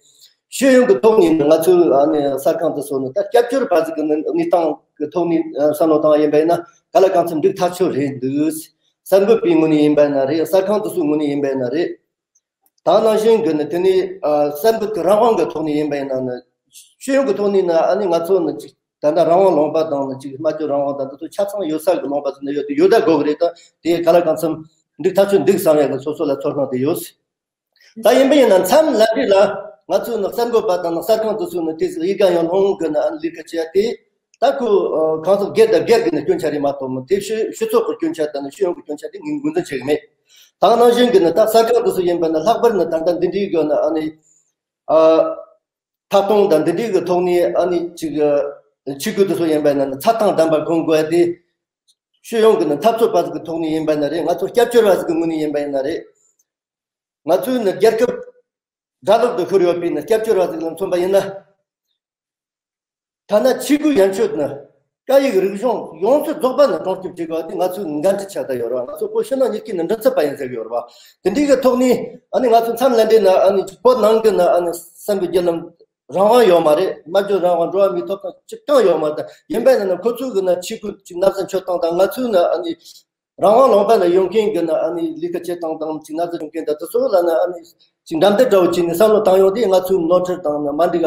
ཤེས་ཡོན་གྱི་ཐོག་ནས་ནི་ང་ཚོའི་ཨ་ནི་གསར་ཁང་དེ་ཚོ་ནི་ད་སྐྱབས་བཅོལ་བ་ཟིག་གི་ནི་གནས་སྟངས་ཀྱི་ཐོག་ནས་ཨ་བསམ་བློ་བཏང་བ་ཡིན་པ་ཡིན་ན་ག་ལ་གང་འཚམ་འགྲིག་ཐག་ཆོད་རེད་འདུག་གསར་འགོད་པའི་ངོས་ནས་ཡིན་པ་ཡིན་ན་རེད། གསར་ཁང་དེ་ཚོའི་ངོས་ནས་ཡིན་པ་ཡིན་ན་རེད། ད་ནང་བཞིན་གྱི་ནི་དེ་ནི་ཨ་གསར་འགོད་ཀྱི་རང་དབང་གི་ཐོག་ནས་ཡིན་པ་ཡིན་ན་ནི་ཤེས་ཡོན་གྱི་ཐོག་ནས་ནི་ཨ་ནི་ང་ཚོ་ནི་ཅིག་ད་ལྟ་རང་དབང་ལུང་པ་དང་ནི་ཅིག་སྨྲ་བརྗོད་རང་དབང་དང་དེ་ཚོ་ཆ་ཚང་ཡོད་ས་གི་ལུང་པ་ཚོ་ནི་ཡོད་དེ་ཡོད་ད་དགོས་གི་རེད། ད་དེ་ག་ལ་གང་འཚམ་འགྲིག་ཐག་ཆོད་འདུག་བསམ་ཡག་གི་སོ་སོ་ལ་ཚོར་སྣང་དེ་ཡོད། ད་ཡིན་པ་ཡིན་ན་མཚམས་ལན་འདི་ལ་ང་ཚོ་ནི་གསར་འགོད་པ་དང་ནི་གསར་ཁང་དེ་ཚོ་ནི་དེ་ཡི་ག་ཡང་ལྷུང་གི་ནི་ཨ་ནི་ལས་ཀ་བྱེད་ཡ་དེ། ད་ཁོ་ཨ་གང་ཟག་སྒེར་དང་སྒེར་གྱི་ནི་སྐྱོན་ཆ་རེད་མ་གཏོགས་མི་དེ་སྤྱི་སྤྱི་ཚོགས་ཀྱི་སྐྱོན་ཆ་དང་ནི་ཤེས་ཡོན་གྱི་སྐྱོན་ཆ་དེ་ངས་ངོས་འཛིན་བྱེད་ཀྱི་མེད། ད་ནང་བཞིན་གྱི་ནི་ད་གསར་ཁང་དེ་ཚོ་ཡིན་པ་ནི་ལྷག་པར་ནི་ད་ལྟ་འདི་འདྲའི་གི་ནི་ཨ་ནི་ཨ་ཐད་གཏོང་དང་འདི་འདྲའི་གི་ཐོག་ནས་ཨ་ནི་ཅིག་ཆིག་སྒྲིལ་དེ་ཚོ་ཡིན་པ་ནི་ཚད་དང་ལྡན་པ་གོང་དགོས་ཏེ། ཤེས་ཡོན་གྱི་ནི་འཐབ་རྩོད་པ་ཟིག་གི་ཐོག་ནས་ཡིན་པ་ན་རེད། ང་ཚོ་སྐྱབས་བཅོལ་བ་ཟིག་གི་ངོས་ནས་ཡིན་པ་ཡིན་ན་རེད། ང་ཚོའི་ནི་རྒྱལ་ཁབ་དགྲ་ལོག་ཏུ་ཤོར་ཡོད་པའི་ནི་སྐྱབས་བཅོལ་བ་ཟིག་ལ་མཚོན་པ་ཡིན་ན། ཐ་ན་ཆོས་ཁུལ་ཡན་ཆོད་ནི་སྐད་ཡིག་རིག་གཞུང་ཡོངས་སུ་རྫོགས་པ་ནི་སྲུང་སྐྱོབ་བྱེད་དགོས་པ་དེ་ང་ཚོའི་འགན་འཁྲི་ཆགས་བསྡད་ཡོད་རེད། ང་ཚོ་བོད་ཕྱི་ནང་གཉིས་ཀའི་ནི་མགྲིན་ཚབ་པ་ཡིན་ཟེར་གི་ཡོད་རེད་བ། དེ་འདྲའི་གི་ཐོག་ནས་ཨ་ནི་ང་ཚོ་མཚམས་ལན་འདྲེན་ནི་ཨ་ནི་བོད་ནང་གི་ནི་ཨ་ནི་སེམས་ཀྱི་བརྒྱུད་ལམ་རང་དབང་ཡོད་མ་རེད། སྨྲ་བརྗོད་རང་དབང་འགྲོ་བ་མིའི་ཐོབ་ཐང་ཅི་གང་ཡོད་མ་རེད། ཡིན་པ་ཡིན་ན་ཁོ་ཚོ་གི་ནི་ཆོས་ཁུལ་ཅིག་ན་བཟའ་མཆོད་སྟངས་དང་ང་ཚོའི་ནི་ཨ་ནི་རང་དབང་ལུང་པ་ལ་ཡོང་མཁན་གྱི་ནི་ཨ་ནི་ལས་ཀ་བྱེད་སྟངས་དང་ཅིག་ན་བཟའ་བྱུང་མཁན་དང་དེ་ཚོ་ལ་ནི་ཨ་ནི་ཅིག་འགྲན་བསྡུར་འདྲ་བོ་བྱས་ནས་བསམ་བློ་བཏང་ཡོང་དུས་ང་ཚོའི་ནོར་འཁྲུལ་དང་ནི་མ་འགྲིག་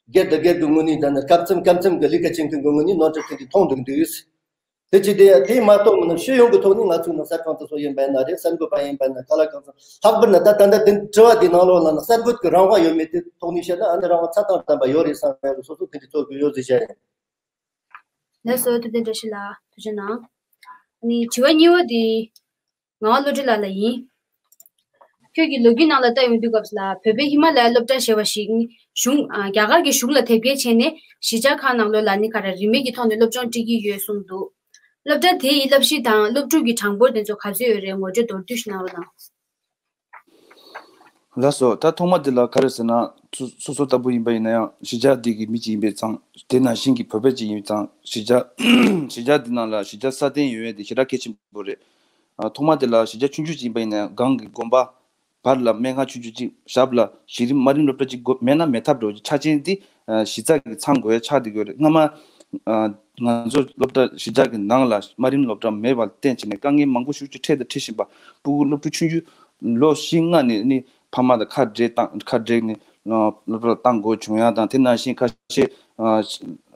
ག་སྒེར་དང་སྒེར་གྱི་ངོས་ནས་དང་ནི་སྐབས་མཚམས་སྐབས་མཚམས་ཀྱི་ལས་ཀ་བྱེད་མཁན་གྱི་ངོས་ནས་ནོར་འཁྲུལ་དེ་འདྲ་མཐོང་འདུག་འདུག་དེ་ཅི་སྟེ་དེ་མ་གཏོགས་མིན་ན་སྤྱི་ཡོངས་ཀྱི་ཐོག་ནས་ང་ཚོའི་ནང་གསར་ཁང་དེ་ཚོ་ཡིན་པ་ཡིན་ན་རེད། གསར་འགོད་པ་ཡིན་པ་ཡིན་ན་ག་ལ་གང་ཚོ་ལྷག་པར་ན་ད་ད་ལྟ་དེ་དྲི་བ་དེ་ནང་ལོགས་ལ་ན་གསར་འགོད་ཀྱི་རང་དབང་ཡོད་མེད་དེ་ཐོག་ནས་བཤད་ན་ཨ་ནི་རང་དབང་ཚ་དང་ལྡན་པ་ཡོད་རེད་བསམ་པའི་སོ་སོ་དེ་འདྲ་ཐོག་གི་ཡོད་ཟེར་བཤད་ཡིན། ལགས་སོ། ཐུབ་བསྟན་བཀྲ་ཤིས་ལགས་ཐུགས་རྗེ་གནང་། ཨ་ནི་དྲི་བ་གཉིས་པ་དེ། ངག་དབང་བློ་གྲོས་ལགས་ལ་ཡིན། ཁྱོད་ཀྱིས་ལོ་རྒྱུས་ནང་ལ་ལྟ་ཡོང་དུས་སྐབས་ལ་བོད་པའི་ཧི་མ་ལ་ཡ་སློབ་གྲྭ་ཞེས་པ་ཞིག་ནི་གཞུང་ཨ་རྒྱ་གར་གྱི་གཞུང་ལ་དེབ་སྐྱེལ་བྱས་ནས་གཞིས་ཆགས་ཁག་ནང་ལོགས་ལ་ནི་ག་རེ་རིན་མེད་ཀྱི་ཐོག་ནས་སློབ་སྦྱོང་སྤྲད་ཀྱི་ཡོད་གསུངས་འདུག་སློབ་གྲྭ་དེ་ཡི་བསླབ་གཞི་དང་སློབ་ཕྲུག་གི་གྲངས་འབོར་དེ་ཚོ་ག་ཚོད་ཡོད་རེད། ངོ་སྤྲོད་མདོར་བསྡུས་ཤིག་གནང་རོགས་གནང་། ལགས་སོ། ད་ཐོག་མ་དེ་ལ་ག་རེ་ཟེར་ན། སོ་སོ་སོ་ལྟ་བུ་ཡིན་པ་ཡིན་ན་ཡང་གཞིས་ཆགས་འདི་གི་མི་གཅིག་ཡིན་པའི་ཙང་། དེ་ནང་བཞིན་གྱི་བོད་པ་གཅིག་ཡིན་པའི་ཙང་། གཞིས་ཆགས་གཞིས་ཆགས་འདི་ནང་ལ་གཞིས་ཆགས་སྲ་བརྟན་ཡོང་ཡས་དེ་ཞེ་དྲག་གལ་ཆེན་པོ་རེད། ཨ་ཐོག་མ་དེ་ལ་གཞིས་ཆགས་ཆུང་ཆུང་ཅིག་ཡིན་པ་ཡིན་ན་ཡང་སྒང་གི་དགོན་པ་བར་ལ་སྨན་ཁང་ཆུང་ཆུང་ཅིག་ཞབས་ལ་གཞི་རིམ་དམའ་རིམ་སློབ་གྲྭ་ཅིག་དགོས་མེད་ན་མེད་ཐབས་འགྲོ་ཆ་ཆེན་འདི་གཞི་རྩ་གི་ཚང་དགོས་ཡ་ཆགས་བསྡད་ཡོད་རེད། སྔ་མ་ང་ཚོ་སློབ་གྲྭ་གཞིས་ཆགས་ཀྱི་ནང་ལ་དམའ་རིམ་སློབ་གྲྭ་མེད་པར་བརྟེན་བྱས་ནས་དཀའ་ངལ་མང་པོ་ཞེ་པོ་ཅིག་འཕྲད་དང་འཕྲད་བཞིན་པ། སྤུ་གུ་སློབ་ཕྲུག་ཆུང་ཆུང་ལོ་བཞི་ལྔ་ནས་ནི་ཕ་མ་དང་ཁ་བྲལ་བཏང་ཁ་བྲལ་ནས་སློབ་གྲྭ་ལ་བཏང་དགོས་བྱུང་ཡ་དང་། དེ་ནང་བཞིན་ཁ་ཤས་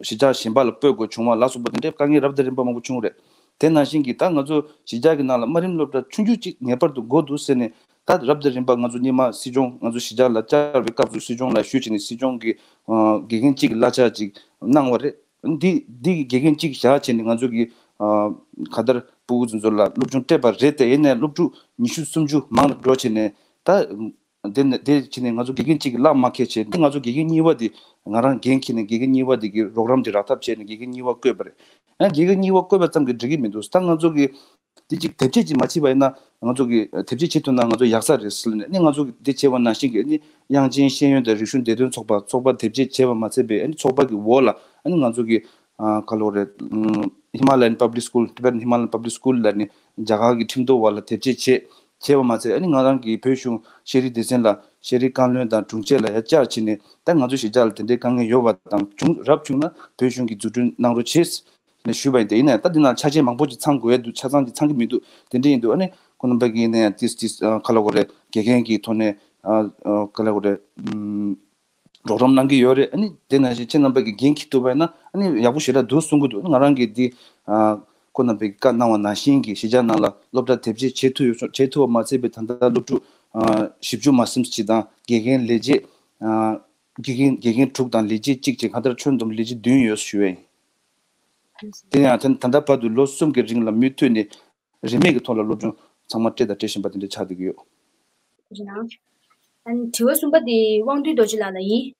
གཞིས་ཆགས་གཞན་པ་ལ་སྤོས་དགོས་བྱུང་བ་ལ་སོགས་པ་དེ་འདྲའི་དཀའ་ངལ་རབ་དང་རིམ་པ་མང་པོ་བྱུང་རེད། དེ་ནང་བཞིན་གྱི་ད་ང་ཚོ་གཞིས་ཆགས་ཀྱི་ནང་ལ་དམའ་རིམ་སློབ་གྲྭ་ཆུང་ཆུང་ཅིག་ངེས་པར་དུ་དགོས་འདུག་ཟེར་ནས། ད་རབ་དང་རིམ་པ་ང་ཚོ་སྔོན་མ་སྲིད་སྐྱོང་ང་ཚོ་གཞིས་ཆགས་ལ་བཅར་བའི་སྐབས་སུ་སྲིད་སྐྱོང་ལ་ཞུས་བྱས་ནས་སྲིད་སྐྱོང་གི་ཨ་དགེ་རྒན་གཅིག་གི་གླ་ཆ་ཅིག་གནང་བ་རེད། འདི་འདི་གི་དགེ་རྒན་གཅིག་བཞག་བྱས་ནས་ང་ཚོ་གི་ཨ་ག་ལྟར་སྤུ་གུ་ཚོ་ཚོ་ལ་སློབ་སྦྱོང་སྤྲད་པ་རེད་དེ། ཡིན་ནའི་སློབ་ཕྲུག་ཉི་ཤུ་སུམ་ཅུ་མང་རུ་འགྲོ་བྱས་ནས། ད་དེ་ནས་དེ་བྱས་ནས་ང་ཚོ་དགེ་རྒན་གཅིག་གི་གླ་མ་ཁེལ་བྱས། འདི་ང་ཚོ་དགེ་རྒན་གཉིས་པ་དེ་ང་རང་འགན་འཁྱེར་ནས་དགེ་རྒན་གཉིས་པ་དེ་གི་རོགས་རམ་དེ་རག་ཐབས་བྱས་ནས་དགེ་རྒན་གཉིས་པ་བསྐོས་པ་རེད། ཡང་དགེ་རྒན་གཉིས་པ་བསྐོས་པ་ཙམ་གྱིས་འགྲིག་གི་མི་འདུག་ད་ང་ཚོ་གི་དེ་གཅིག་དེབ་སྐྱེལ་ཅིག་མ་བྱས་པ་ཡིན་ན། ང་ཚོ་གི་དེབ་སྐྱེལ་བྱེད་ཐུབ་ན་ང་ཚོ་ཡག་ས་རེད་ཟེར་ནས། ཨ་ནི་ང་ཚོ་གི་དེ་བྱས་པ་ནང་བཞིན་གྱི་ཨ་ནི་དབྱངས་ཅན་ཤེས་ཡོན་དང་རིག་གཞུང་བདེ་དོན་ཚོགས་པ་ཚོགས་པ་དེབ་སྐྱེལ་བྱས་པ་མ་ཚད་པའི་ཨ་ནི་ཚོགས་པ་གི་འོག་ལ་ཨ་ནི་ང་ཚོ་གི་ཨ་ག་ལབ་དགོས་རེད། ཨམ་Himalayan Public School, Tibetan Himalayan Public School ལ་ནི་རྒྱ་གར་གྱི་ཁྲིམས་ཐོག་བར་ལ་དེབ་སྐྱེལ་བྱས་བྱས་པ་མ་ཚད། ཨ་ནི་ང་རང་གི་བོད་གཞུང་ཤེས་རིག་སྡེ་ཚན་ལ་ཤེས་རིག་བཀའ་བློན་དང་དྲུང་ཆེ་ལ་ཡང་བཅར་བྱས་ནས། ད་ང་ཚོ་གཞིས་ཆགས་ལ་དེ་འདྲའི་དཀའ་ངལ་ཡོད་པ་དང་། བྱུང་རབ་བྱུང་ན་བོད་གཞུང་གིས་འཛུགས་སྐྲུན་གནང་རོགས་བྱེད་ནས་ཞུས་པ་ཡིན། དེ་ཡིན་ན་ད་འདི་ནང་ཆ་རྐྱེན་མང་པོ་ཅིག་ཚང་དགོས་ཡ་འདུག་ཆ་ཚང་ཅིག་ཚང་གི་མི་འདུག་དེ་འདྲ་ཡིན་དུས་ཨ་ནི་ཁོང་རྣམ་པ་གིས་ཡིན་ན་ཡང་ཏིས་ཏིས་ཨ་ག་ལབ་དགོས་རེད། དགེ་རྒན་གྱི་ཐོག་ནས་ཨ་ཨ་ག་ལབ་དགོས་རེད། ཨམ་རོགས་རམ་གནང་གི་ཡོད་རེད། ཨ་ནི་དེ་ནང་བཞིན་ཁྱེད་རྣམ་པ་གིས་འགན་འཁྱེར་ཐུབ་པ་ཡིན་ན་ཨ་ནི་ཡག་པོ་ཞེ་དྲག་འདུག་གསུང་གི་འདུག་ང་རང་གིས་འདི་ཨ་ཁོང་རྣམ་པས་བཀའ་གནང་བ་ནང་བཞིན་གྱི་གཞིས་ཆགས་ནང་ལ་སློབ་གྲྭ་དེབ་སྐྱེལ་བྱེད་ཐུབ་ཡོད་བྱུང་། བྱེད་ཐུབ་པ་མ་ཚད་པའི་ད་ལྟ་སློབ་ཕྲུག་ཨ་བཞི་བཅུ་མ་ཟིན་ཅིག་དང་། དགེ་རྒན་ལས་བྱེད་ཨ་དགེ་རྒན་དགེ་རྒན་དྲུག་དང་ལས་བྱེད་གཅིག་བཅས་གང་ལྟར་ཁྱོན་བསྡོམས་ལས་བྱེད་བདུན་ཡོད་ཞུ་བས། དེ་ཡང་ད་ད་ལྟ་བར་དུ་ལོ་གསུམ་གྱི་རིང་ལ་མུ་མཐུད་ནས་རིན་མེད་ཀྱི་ཐོག་ལ་སློབ་སྦྱོང་ཚང་མ་སྤྲད་དང་སྤྲད་བཞིན་པ་དེ་འདྲ་ཆགས་བསྡད་ཀྱི་ཡོད། ཨ་ནི་དྲི་བ་གསུམ་པ་དེ་དབང་འདུས་རྡོ་རྗེ་ལགས་ལ་ཡིན།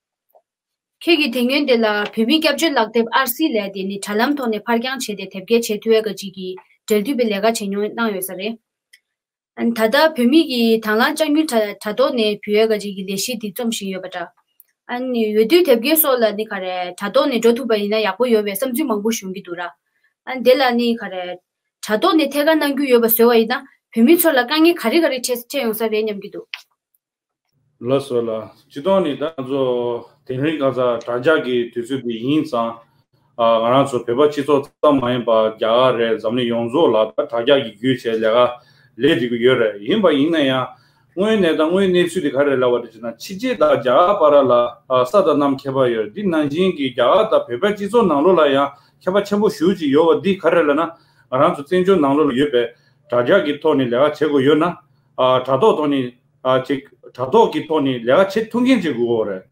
ཁྱེད་ཀྱིས་དེ་སྔོན་དེ་ལ་བོད་མིའི་སྐྱབས་བཅོལ་ལག་དེབ་ཨར་སི་ལབ་དེ་ནི་དྲ་ལམ་ཐོག་ནས་ཕར་འགྱངས་བྱས་ཏེ་དེབ་སྐྱེལ་བྱེད་ཐུབ་ཡས་ག་ཅིག་གི་འབྲེལ་མཐུད་པའི་ལས་ཀ་བྱེད་མྱོང་གནང་ཡོད་ས་རེད། ཨ་ནི་ད་ལྟ་བོད་མི་གིས་དང་བླངས་དཔྱ་དངུལ་དྲ་དྲ་ཐོག་ནས་ཕུལ་ཡས་ག་ཅིག་གི་ལས་གཞི་འདི་རྩོམ་བཞིན་ཡོད་པ་འདྲ། ཨ་ནི་འོས་བསྡུའི་དེབ་སྐྱེལ་སོགས་ལ་ནི་ག་རེ་དྲ་ཐོག་ནས་འགྲོ་ཐུབ་པ་ཡིན་ན་ཡག་པོ་ཡོད་པའི་བསམ་ཚུལ་མང་པོ་ཞུ་གི་འདུག་ར། ཨ་ནི་དེ་ལ་ནི་ག་རེ་དྲ་ཐོག་ནས་ཐད་ཀར་གནང་རྒྱུ་ཡོད་པ་བཟོས་པ་ཡིན་ན་བོད་མི་ཚོ་ལ་དཀའ་ངལ་ག་རེ་ག་རེ་འཕྲད་འཕྲད་ཡོང་ས་རེད་སྙམ་གྱི་འདུག་ལགས་སོ་ལགས། སྤྱིར་བཏང་ནི་ད་ང་ཚོ་དེ་རིང་ཁ་སང་དྲ་རྒྱ་གི་དུས་ཚོད་འདི་ཡིན་ཙང་། ཨ་ང་རང་ཚོ་བོད་པ་སྤྱི་ཚོགས་ཙམ་མ་ཡིན་པར་རྒྱ་གར་རེད། འཛམ་གླིང་ཡོངས་རྫོགས་ལ་ད་དྲ་རྒྱ་གི་བརྒྱུད་བྱས་ལས་ཀ་ལས་འགྲིག་གི་ཡོད་རེད། ཡིན་པ་ཡིན་ན་ཡང་དངོས་གནས་དང་དངོས་གནས་ཚུལ་དེ་ག་རེ་ལབ་པ་རེད་ཅེ་ན། ཕྱི་རྒྱལ་དང་རྒྱ་གར་བར་ལ་ཨ་ས་དང་གནམ་ཁྱད་པར་ཡོད་རེད། འདི་ནང་བཞིན་གྱི་རྒྱ་གར་དང་བོད་པའི་སྤྱི་ཚོགས་ནང་ལོགས་ལ་ཡང་ཁྱད་པར་ཆེན་པོ་ཞེ་པོ་ཅིག་ཡོད་པ་འདི་ག་རེ་ལབ་ན། ང་རང་ཚོ་བཙན་བྱོལ་ནང་ལོགས་ལ་ཡོད་པའི་དྲ་རྒྱ་གི་ཐོག་ནས་ལས་ཀ་བྱེད་དགོས་ཡོད་ན། ཨ་དྲ་ཐོག་ཐོག་ནས་ཨ་ཅིག་དྲ་ཐོག་གི་ཐོག་ནས་ལས་ཀ་བྱེད་ཐུབ་མཁན་ཅིག་དགོས་ཀྱི་རེད།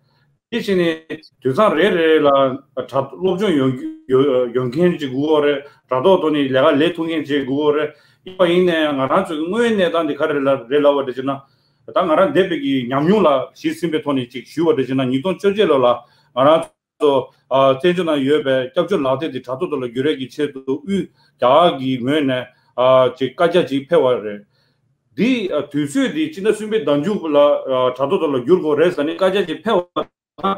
དེ་བྱས་ནས་དུས་མཚམས་རེ་རེ་ལ་དྲ་སློབ་སྦྱོང་ཡོང་ཡོང་ཡོང་མཁན་ཅིག་དགོས་ཀྱི་རེད། དྲ་ཐོག་ཐོག་ནས་ལས་ཀ་ལས་ཐུབ་མཁན་ཅིག་དགོས་ཀྱི་རེད། ཡིན་པ་ཡིན་ནའི་ང་རང་ཚོའི་དངོས་ཡོད་གནས་སྟངས་འདི་ག་རེ་ལ་རེད་ལབ་པ་རེད་ཅེ་ན། ད་ང་རང་འདས་པའི་གི་ཉམས་མྱོང་ལ་གཞི་ཟིན་པའི་ཐོག་ནས་ཅིག་ཞུས་པ་རེད་ཅེ་ན། ཉིས་སྟོང་བཅོ་བརྒྱད་ལོ་ལ་ང་རང་ཚོ་ཨ་བཙན་བྱོལ་ནང་ཡོད་པའི་སྐྱབས་བཅོལ་ལག་དེབ་དེ་དྲ་ཐོག་ཐོག་ལ་བསྒྱུར་ཡས་ཀྱི་ཆེད་དུ་དབུས་རྒྱ་གར་གྱི་ངོས་ནས་ཨ་ཅིག་བཀའ་རྒྱ་ཅིག་ཕེབས་པ་རེད། འདི་ཨ་དུས་ཚོད་འདི་སྤྱི་ཟླ་གསུམ་པའི་ཟླ་མཇུག་ལ་ཨ་དྲ་ཐོག་ཐོག་ལ་བསྒྱུར་དགོས་རེད་ཟེར་ནས་བཀའ་རྒྱ་ཅིག་ཕེབས་པ་དང་།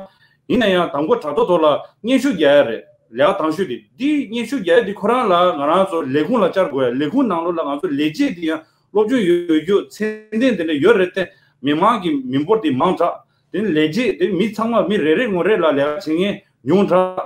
ཡིན་ན་ཡང་དང་པོ་དྲ་ཐོག་ཐོག་ལ་སྙན་ཞུ་རྒྱག་ཡ་རེད། ལས་ཀ་དང་ཤོས་དེ། འདི་སྙན་ཞུ་རྒྱག་ཡ་འདི་ཁོ་རང་ལ་ང་རང་ཚོ་ལས་ཁུངས་ལ་བཅར་དགོས་ཡ། ལས་ཁུངས་ནང་ལོགས་ལ་ང་ཚོ་ལས་བྱེད་དེ་ཡང་སློབ་སྦྱོང་ཡོད་རྒྱུ་ཚད་ལྡན་དེ་འདྲ་ཡོད་རེད་དེ། མི་མང་གི་མི་འབོར་དེ་མང་དྲགས། དེ་ནི་ལས་བྱེད་དེ་མི་ཚང་མ་མི་རེ་རེ་ངོ་རེ་ལ་ལས་ཀ་བྱེད་མཁན་ཉུང་དྲགས།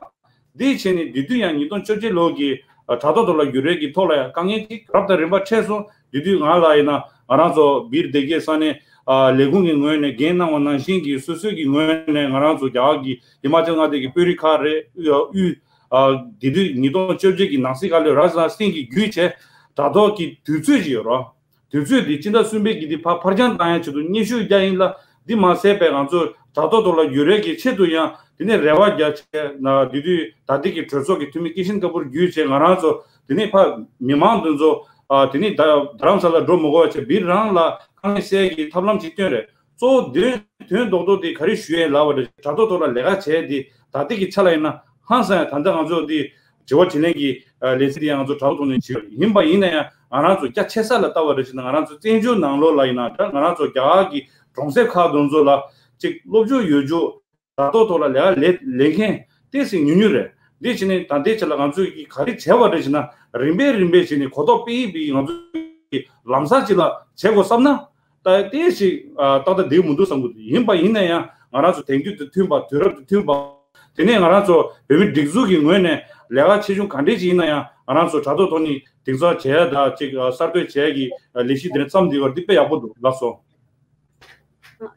འདི་བྱས་ནས་དེ་དུས་ཡང་ཉིས་སྟོང་བཅོ་བརྒྱད་ལོ་གི་ཨ་དྲ་ཐོག་ཐོག་ལ་བསྒྱུར་ཡས་ཀྱི་ཐོག་ལ་ཡང་དཀའ་ངལ་ཅིག་རབ་དང་རིམ་པ་འཕྲད་སོང་། དེ་དུས་ང་ལ་ཡིན་ན་ང་རང་ཚོ་བིར་སྡེ་དགེ་ས་གནས་ཨ་ལས་ཁུངས་ཀྱི་ངོས་ནས་འགན་གནང་བ་ནང་བཞིན་གྱི་སོ་སོའི་གི་ངོས་ནས་ང་རང་ཚོ་རྒྱ་གར་གྱི་ཧི་མ་ཅལ་མངའ་སྡེ་གི་དཔོན་རིགས་ཁག་རེད། དབུས་ ཨ་དེ་དུས་ཉིས་སྟོང་བཅོ་བརྒྱད་ཀྱི་ནང་སྲིད་སྐབས་ལ་རཱཇ་ནཱཐ་སིང་གིས་བརྒྱུད་བྱས་དྲ་ཐོག་གི་དུས་ཚོད་ཅིག་ཡོད་རེད། དུས་ཚོད་འདི་སྤྱི་ཟླ་གསུམ་པའི་གི་འདི་ཕར་ཕར་འགྱངས་བཏང་ཡ་ཆེད་དུ་སྙན་ཞུ་རྒྱག་ཡིན་ལ། འདི་མ་ཟད་པའི་ང་ཚོ་དྲ་ཐོག་ཐོག་ལ་ཡུ་རོབ་ཀྱི་ཆེད་དུ་ཡང་དེ་ནས་རེ་བ་རྒྱག་བྱས་ན། དེ་དུས་ད་ལྟའི་གི་གྲོས་ཚོགས་ཀྱི་འཐུས་མི་ཀི་ཤིན་ཀ་པུར་བརྒྱུད་བྱས་ང་རང་ཚོ་དེ་ནས་ཕར་མི་མང་དེ་ཚོ་ཨ་དེ་ནས་ད་རྡ་རམ་ས་ལ་འགྲོ་མི་དགོས་པ་བྱས་བི་རང་ལ་དཀའ་ངལ་སེལ་གྱི་ཐབས་ལམ་ཅིག་བཏོན་རེད། གཙོ་བོ་དོན་དོན་རྡོག་རྡོག་དེ་ག་རེ་ཞུ་ཡས་ལབ་པ་རེད། དྲ་ཐོག་ཐོག་ལ་ལས་ཀ་བྱས་དེ་ད་ལྟའི་གི་ཆ་ལ་ཡིན་ན་ཧང་སང་ཡང་ད་ལྟ་ང་ཚོ་དེ་དྲི་བ་དྲིས་ལན་གྱི་ཨ་ལས་ཚིག་དེ་ཡང་ང་ཚོ་དྲ་ཐོག་ཐོག་ནས་བྱས་ཡིན་པ་ཡིན་ན་ཡང་ང་རང་ཚོ་རྒྱ་ཆེ་ས་ལ་ལྟ་བ་རེད་ཅེ་ན། ང་རང་ཚོ་བཙན་བྱོལ་ནང་ལོགས་ལ་ཡིན་ན་འདྲ། ང་རང་ཚོ་རྒྱ་གར་གྱི་གྲོང་གསེབ་ཁག་དེ་ཚོ་ལ་ཅིག་སློབ་སྦྱོང་ཡོད་རྒྱུ། དྲ་ཐོག་ཐོག་ལ་ལས་ཀ་ལས་ལས་མཁན་ཏོག་ཙམ་ཉུང་ཉུང་རེད། འདི་བྱས་ནས་ད་ལྟའི་ཆ་ལ་ང་ཚོས་ཀྱིས་ག་རེ་བྱས་པ་རེད་ཅེ་ན། རིམ་པས་རིམ་པས་བྱས་ནས་གོ་རྟོགས་སྤེལ་ཡིན་པའི་ང་ཚོ་གི་ལམ་སང་ཅིག་ལ་བྱེད་དགོས་བསམ་ན། ད་ཏོག་ཙམ་ཨ་ཏག་ཏག་བསྡད་མི་འདུག་བསམ་གི་འདུག་ཡིན་པ་ཡིན་ན་ཡང་ང་རང་ཚོ་དེང་དུས་དང་མཐུན་པ། དུས་རབས་དང་མཐུན་པ། དེ་ནས་ང་རང་ཚོ་བོད་མི་སྒྲིག་འཛུགས་ཀྱི་ངོས་ནས་ལས་ཀ་ཆེ་ཆུང་ག་འདྲས་ཅིག་ཡིན་ན་ཡང་ང་རང་ཚོ་དྲ་ཐོག་ཐོག་ནས་དེང་སང་བྱས་ཡ་ད་ཅིག་ཨ་གསར་གཏོད་བྱས་ཡ་གི་ཨ་ལས་གཞི་དེ་འདྲ་བརྩམས་བསྡད་ཡོད་པ་འདི་དཔེ་ཡག་པོ་འདུག་ལགས་སོ།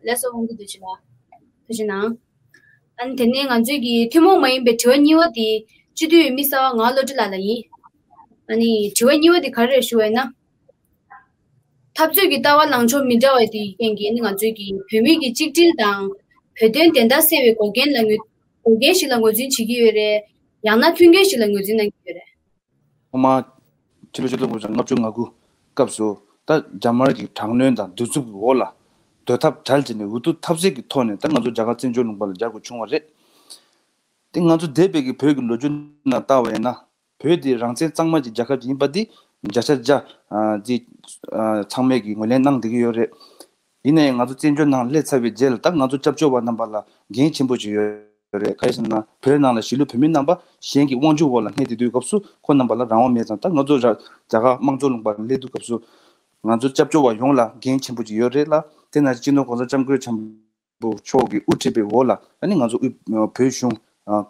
ལགས་སོ། དབང་གི་འདུ་བྱེད་ལགས། ཐུགས་རྗེ་གནང་། ཨ་ནི་དེ་ནས་ང་ཚོའི་གི་ཐུན་མོང་མ་ཡིན་པའི་དྲི་བ་གཉིས་པ་དེ་སྤྱི་འཐུས་འོས་མི་གསར་པ་ངག་བློ་གྲོས་ལགས་ལ་ཡིན། ཨ་ནི་དྲི་བ་གཉིས་པ་དེ་ག་རེ་རེད་ཞུ་བ་ཡིན་ན། འཐབ་རྩོད་ཀྱི་ལྟ་བ་ལངས་ཕྱོགས་མི་འདྲ་བ་དེའི་རྐྱེན་གྱིས་ཨ་ནི་ང་ཚོའི་གི་བོད་མི་གི་གཅིག་སྒྲིལ་དང་། བོད་དོན་བདེན་མཐའ་གསལ་བའི་འགོག་རྐྱེན་ལ་ངོས་འགོག་རྐྱེན་ཞིག་ལ་ངོས་འཛིན་བྱེད་ཀྱི་ཡོད་རེད། ཡང་ན་མཐུན་རྐྱེན་ཞིག་ལ་ངོས་འཛིན་གནང་གི་ཡོད་རེད། ཐོག་མར་ཕྱི་ལོ་ཆིག་སྟོང་དགུ་བརྒྱ་ལྔ་བཅུ་ང་དགུ་སྐབས་སུ་ད་རྒྱ་དམར་གྱི་དྲག་གནོན་དང་གདུག་རྩུབ་ཀྱི་འོག་ལ་སྡོད་ཐབས་བྲལ་བྱས་ནས་འུ་ཐུག་ཐབས་ཟད་ཀྱི་ཐོག་ནས་ད་ང་ཚོ་རྒྱ་གར་བཙན་བྱོལ་ལུང་པ་ལ་འབྱོར་དགོས་བྱུང་བ་རེད། དེ་ང་ཚོ་འདས་པའི་གི་བོད་ཀྱི་ལོ་རྒྱུས་ནང་ལྟ་བ་ཡིན་ན། བོད་དེ་རང་བཙན་གཙང་མ་གྱི་རྒྱལ་ཁབ་ཅིག་ཡིན་པ་འདི་བརྒྱ་ཆ་བརྒྱ་ཨ་འདི་ཨ་ཚང་མས་ཀྱི་ངོས་ལེན་གནང་བསྡད་ཀྱི་ཡོད་རེད། ཡིན་ན་ཡང་ང་ཚོ་བཙན་བྱོལ་ནང་སླེབས་ཚར་བའི་རྗེས་ལ་ད་ང་ཚོ་སྐྱབས་བཅོལ་བ་རྣམ་པ་ལ་འགན་ཆེན་པོ་ཅིག་ཡོད་རེད། ག་རེ་ཟེར་ན་བོད་ནང་ལ་གཞིས་ལུས་བོད་མི་རྣམ་པ་གཞན་གྱི་དབང་སྒྱུར་འོག་ལ་གནས་བསྡད་དུས་སྐབས་སུ་ཁོ་རྣམ་པ་ལ་རང་དབང་མེད་ཙང་། ད་ང་ཚོ་ར་རྒྱ་གར་དམངས་གཙོ་ལུང་པར་སླེབས་དུས་སྐབས་སུ་ང་ཚོ་སྐྱབས་བཅོལ་བ་ཡོངས་ལ་འགན་ཆེན་པོ་ཅིག་ཡོད་རེད་ལ། དེ་ནང་བཞིན་སྤྱི་ནོར་གོང་ས་སྐྱབས་མགོན་ཆེན་པོ་མཆོག་གིས་དབུ་ཁྲིད་པའི་འོག་ལ་ཨ་ནི་ང་ཚོ་དབུས་བོད་གཞུང་ཨ་